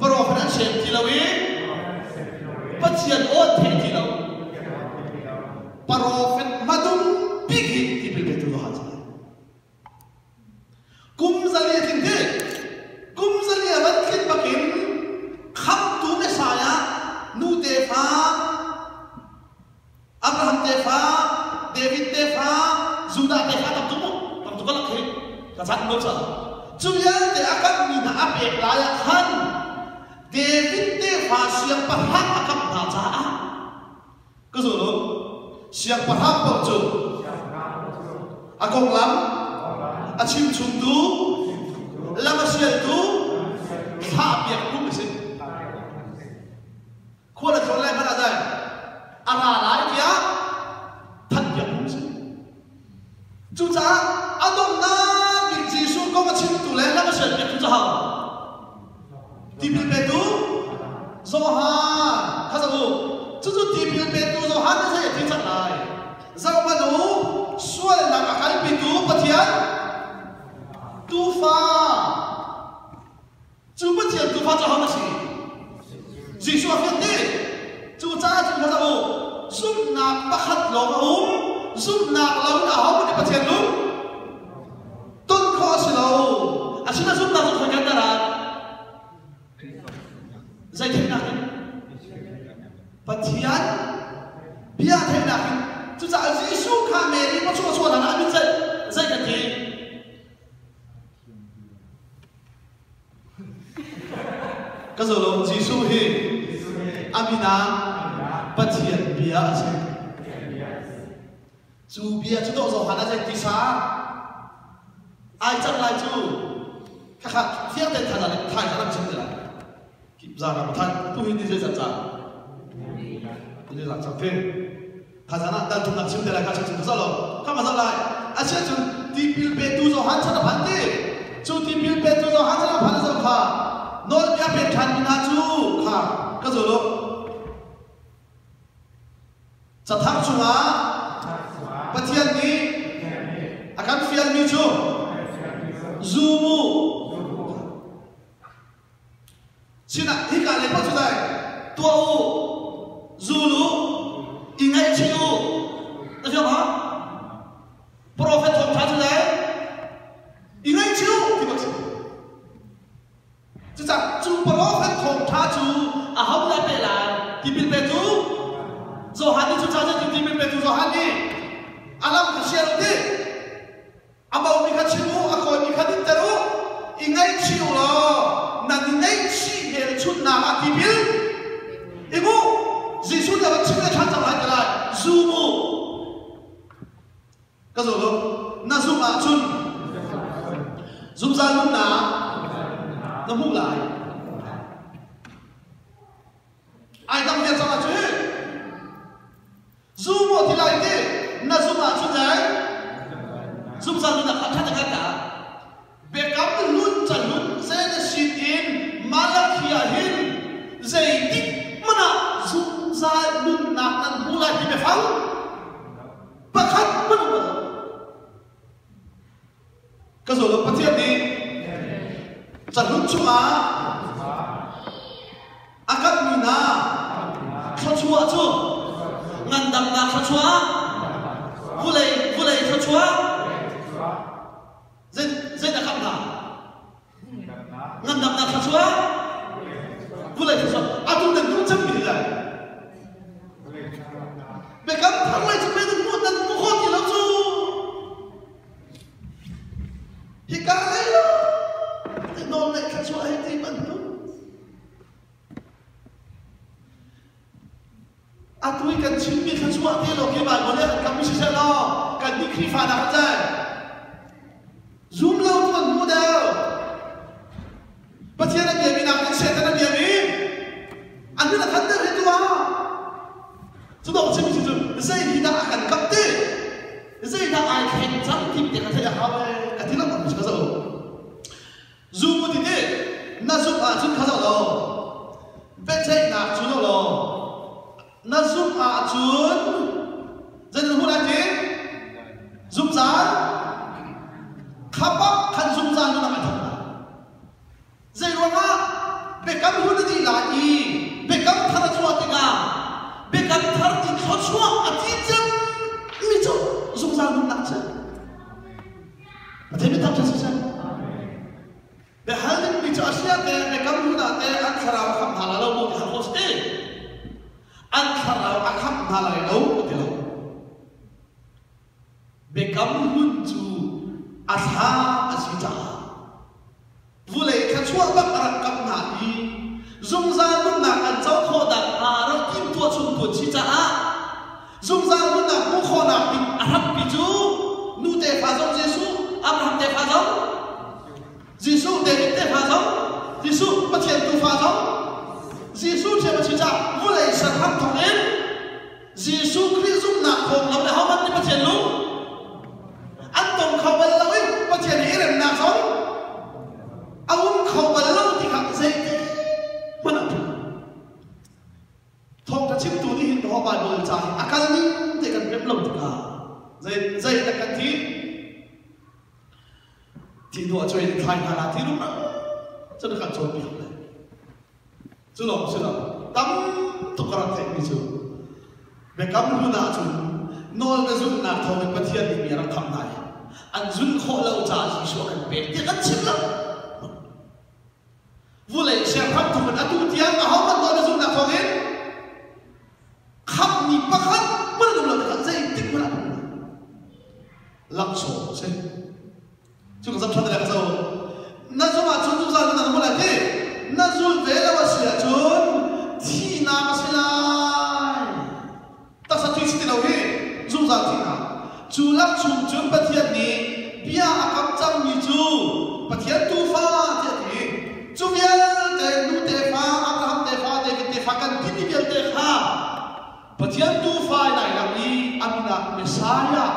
[SPEAKER 1] profet an sem ti lo i Pathian aw an thei ti lo. Profet hmadung bik hi tipil petu Johan si. Kum 400 a tling ti. Kum 400 a van tlin bakin khamtu Messiah nu tefa Abraham tefa, David tefa, Judah tefa tam tuk mu, tam tuk ka lak hi. Ka chan lo ca. Cu vialte a kan mi hna a pek lai ah khan David tefa siangpahrang a kamh hna caah ka zul u. Siangpahrang paoh cu a konglam a chimchungtu, lam a sialtu, thla a piak phung a si. Khual a tlawn lai hmanh ah dai a ra lai tiah thanpiak phung a si. Cucaah a donghnak bik Jesuh kong a chimtu le lam a sialpiaktu cu hau tipil petu Johan kha zoh u. Cucu tipil petu Johan nih zei a ti cang lai? Zohhmanh u, sualnak a kalpitu Pathian Tuufa. Cu Pathian Tuufa cu aho na si? Jesuh a fian ti. Cucaah cun kha zoh u, zumhnak pakhat lawng a um. Zumhnak lo in aho nih Pathian lung ton khawh a si lo. Asinain zumhnak cu khoika in dah rat? Zei theihnak in? Pathian bia theihnak in. Cucaah Jesuh kha Mary pachuah chuah hlan ah a min zei zei kan ti? Ka zolo Jesuh hi a min ah Pathian bia a si. Cu bia cu dawh Johan a zei tisa ai cang lai cu khakha fiang tein thai thai lam chim te lai. Kip zan ah than tu hi ni zei zat cang? Ni zat cang te. Thazang ah dal thumnak chim te lai kha chim chim ka lo. Kha ma zau lai. Asia cun tipil petu Johan chan a phan ti. Cu tipil petu Johan chan a phan zau kha nawlbia pek ṭhan mi hna cu kha ka zul u. Cathar chungah Pathian nih a kan fialmi cu zum u. Sinah hika lei paoh cu dai tuah u, zul u, i ngaihchih u. Na fiang ma? Profet thawngṭha cu dai i ngaihchih u ti bak si. Cucaah cu profet thawngṭha cu aho dah pe lai? Tipil petu Johan nih cucaah cu tipil petu Johan nih a lam kha sial u ti. A bomi kha chim u, a kawimi kha dinter u, i ngaihchih u law nan i ngaihchih hmelchunhnak ah tipil ing u. Jesuh nih a van chim le ṭhan cang lai ti lai. Zum u. Ka zul u. Na zumh ahcun zungzal nunnak na Na hmuh lai. Ai dang vial cang ah cu hi. Zu maw ti lai ti na zum ahcun zei zungzal nunnak kha ṭhat a ka biakam hlun cahlun zei na sin in Malakhi ah hin zeitik hmanh ah zungzal nunnak nan hmu lai ti biafang pakhat hmanh um lo. Ka zaw lo Pathian nih cahlun chungah a kamhmi hna thluachuah cu ngandamnak thluachuah vulei vulei thluachuah zei zei dah kamh hna ngandamnak thluachuah vulei thluachuah atu nan duh cemmi le biakam thar lei cu pe nan hmuh nan hmu khawh ti lo cu Hika lei lo nawl neih thluachuah hei ti bantuk. Atu i kan chimmi thluachuah te lo khi Baibal nih a kan kammi siseh law kan nih Khrihfa nak a cang. Zum lo tu an hmu deuh. Pathian a biami nak in Satan a biami an min a khan deuh hi tu ah. Cu dawh chimmi cu zei hi dah a kan kap ti? Zeidah ai thleng cang ti te ka theih a hau ee ka ti lo bak ka zo. Zum u ti ti na zumh ahcun kha zo lo. Biaceihnak cu lo lo. Na zumh ahcun zeitin hmuh lai ti? Zumzal khapak khan zumzal nu nak ai thok lai. Zei ruangah biakam hun a dih lai i biakam thar a chuah tikah biakam thar ti thluachuah a ti cemmi cu zungzal nunnak cu Pathian biatak cu siseh biahal dingmi cu a sia te biakam hun ah te an thlarau a khamh hna lai lo maw ti hal khawh si ti an thlarau a khamh hna lai lo ka ti lo Biakam hlun cu a thla a si caah vulei thluachuah bak a rak kamh hna i zungzal nunnak an co khawh nakhnga rak timhtuah chung tuan si caah zungzal nunnak hmuh khawhnak ding a hrampi cu nu tefa zong Jesuh, Abraham tefa zong Jesuh, David tefa zong Jesuh, Pathian tufa zong Jesuh ṭhiam a si caah vulei ser hram thawk in Jesuh Khrih zumhnak thawng lo le hohmanh nih Pathian lung an tong kho bal lo i Pathian i remnak zong a um kho bal lo ti kha zeitik hmanh ah Thawngṭha chimtu nih hin Bawipa Baibal ca hi a kal ning te kan rem lo tikah zei zei dah kan ti Thi duah cuai in thlai hna la ti rumro cun kan cawnpiak le Cu lawng si lo, tam tuk ka rak theihmi cu biakam hlun ahcun nawl na zulhnak thawngin Pathian nih mi a rak khamh hna i an zulh khawh lo caah Jesuh a kan pek tiah kan chim lo. Vulei sianghram thawk in atu tiang ahohmanh nawl na zulhnak thawngin khamhmi pakhat hmanh an um lo tikah zeitik hmanh ah an um lo. Laksawng a si. Cu ka zam ṭhan le ka zo. Na zum ahcun zungzal na hmu lai ti. Na zul ve lo a si ahcun thihnak a si lai. Taksa thi si ti lo hi zungzal thihnak. Cu lak chung cun Pathian nih bia a kam cangmi cu Pathian tuufa tiah a ti. Cu vialte nu tefa, Abraham tefa, David tefa kan timi vialte kha Pathian tuufa in ai lang i a min ah Messiah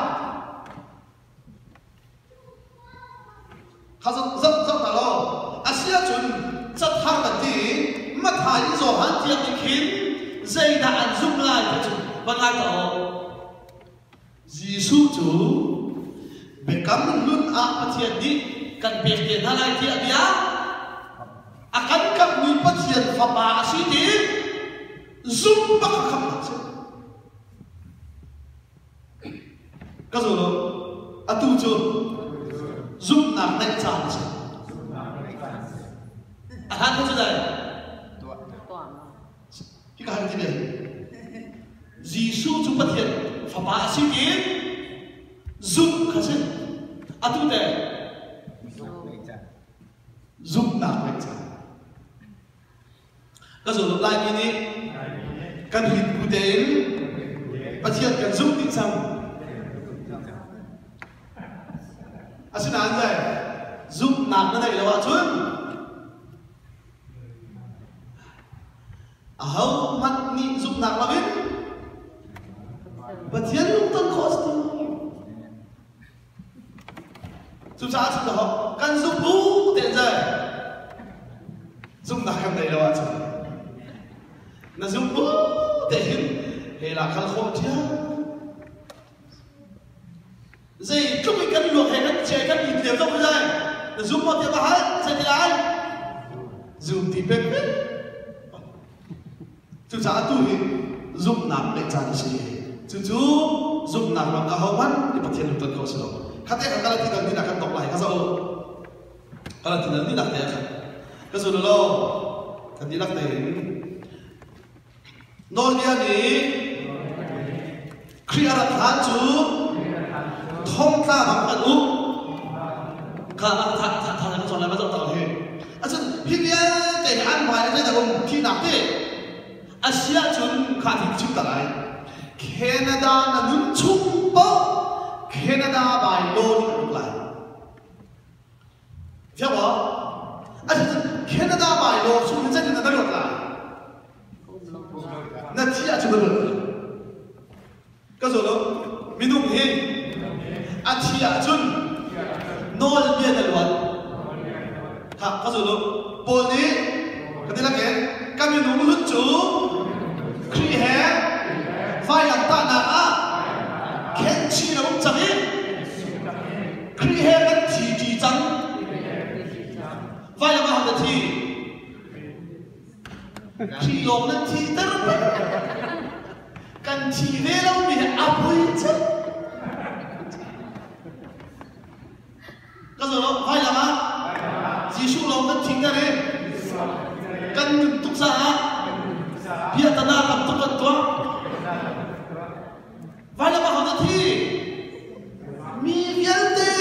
[SPEAKER 1] Kha zoh zoh zoh hna law a si ahcun cathar kan ti i Matthai in Johan tiang nih khin zeidah an zumh lai ti cu va ngai tuah u. Jesuh cu biakam hlun ah Pathian nih kan pek te hna lai tiah bia a kan kamhmi Pathian Fapa a si ti zumh bak kha khamhnak a si. Ka zul u. Atu cu zumhnak neih caan a si. A hlan cu dai. Hi ka han ti ve. Jesuh cu Pathian fapa a si ti zumh kha si. Atu te zumhnak neih caan. Ka zulh laimi nih kan hin bu tein Pathian kan zumh dih cang. Asinain le zumhnak na neih lo ahcun Ahohmanh nih zumhnak loin Pathian lungton khawh a si ti lo. Cucaah cun dahawk kan zumh bu tein zai zumhnak kan nei lo ahcun na zumh bu te hin he la khal khawh ṭhiam. Zeitluk in kan luak he kan chia kan i tliam zong zai na zum maw tiah va hal zei ti lai zum ti pek pek. Cucaah tu hi zumhnak ngeih caan a si. Cucu zumhnak ram aho hmanh nih Pathian lungton kho si lo. Khate kha Galati dal ni kan dok lai kha zo. Galati dal ni nak te khan ka zul lo kan dihlak tein Nawlbia nih Khrih a rat hlan cu thongtla bang an um. Kha tha tha tha kan cawn lai ma zoh ta hi. Acun hi vialte hi an hmai ah zeidah um thihnak te a si ahcun kha thi chim ta lai. Canada na nun chung paoh Canada by law nih an uk lai. Fiang maw? Asicun Canada by law chung hin zeitin na luat lai? Na thi ahcun na luat lai. Ka zaw lo, minung hi a thi ahcun nawlbia na luat. Kha, ka zaw lo, Paul nih ka ti lak ka minung lut cu Khrih he vailamtahnak ah khenchi na um cang i Khrih he kan thi ṭi cang. Vailam ah na thi. Khrih lawng nan thi ter. Kan thi ve lomi hi a poi cang. Ka zo lo, vailam ah Jesuh lawng kan thi ter i kan nun tuk caah biatana tam tuk kan tuah. Vailam ah na thi? Mi vialte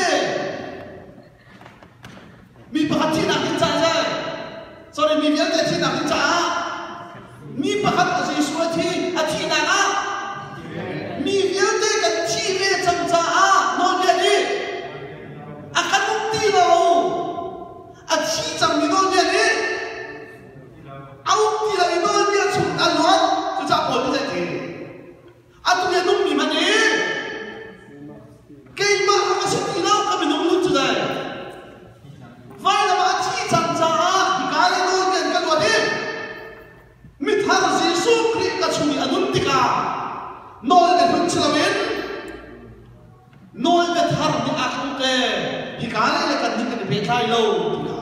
[SPEAKER 1] mi pakhat thihnak ding caah zai sorry mi vialte thihnak ding caah mi pakhat Jesuh a thi a thihnak ah mi vialte kan thi ve cang caah nawlbia nih a kan uk ti lo a thi cangmi nawlbia nih a uk ti lo i nawlbia chung a luan cucaah Paul nih zei ti Atu i a nungmi hmanh hi keimah ka si ti lo ka minung nun cu dai. Vailam ah a thi cang caah hika le nawl tian ka luat i mithar Jesuh Khrih ka chung i a nun tikah nawl le hlun si loin nawl biathar nih aa ka uk e hika le le kan nih kan i pehtlai lo ti kha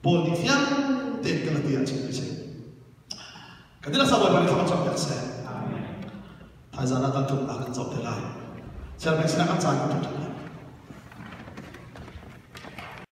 [SPEAKER 1] Paul nih fiang tein kan ti ah chim si. Kan ila sabawi bal thawng cam piak seh. Thaizan ah kan tum ah kan zoh te lai. Sianginn sinah kan caan kan tum lai.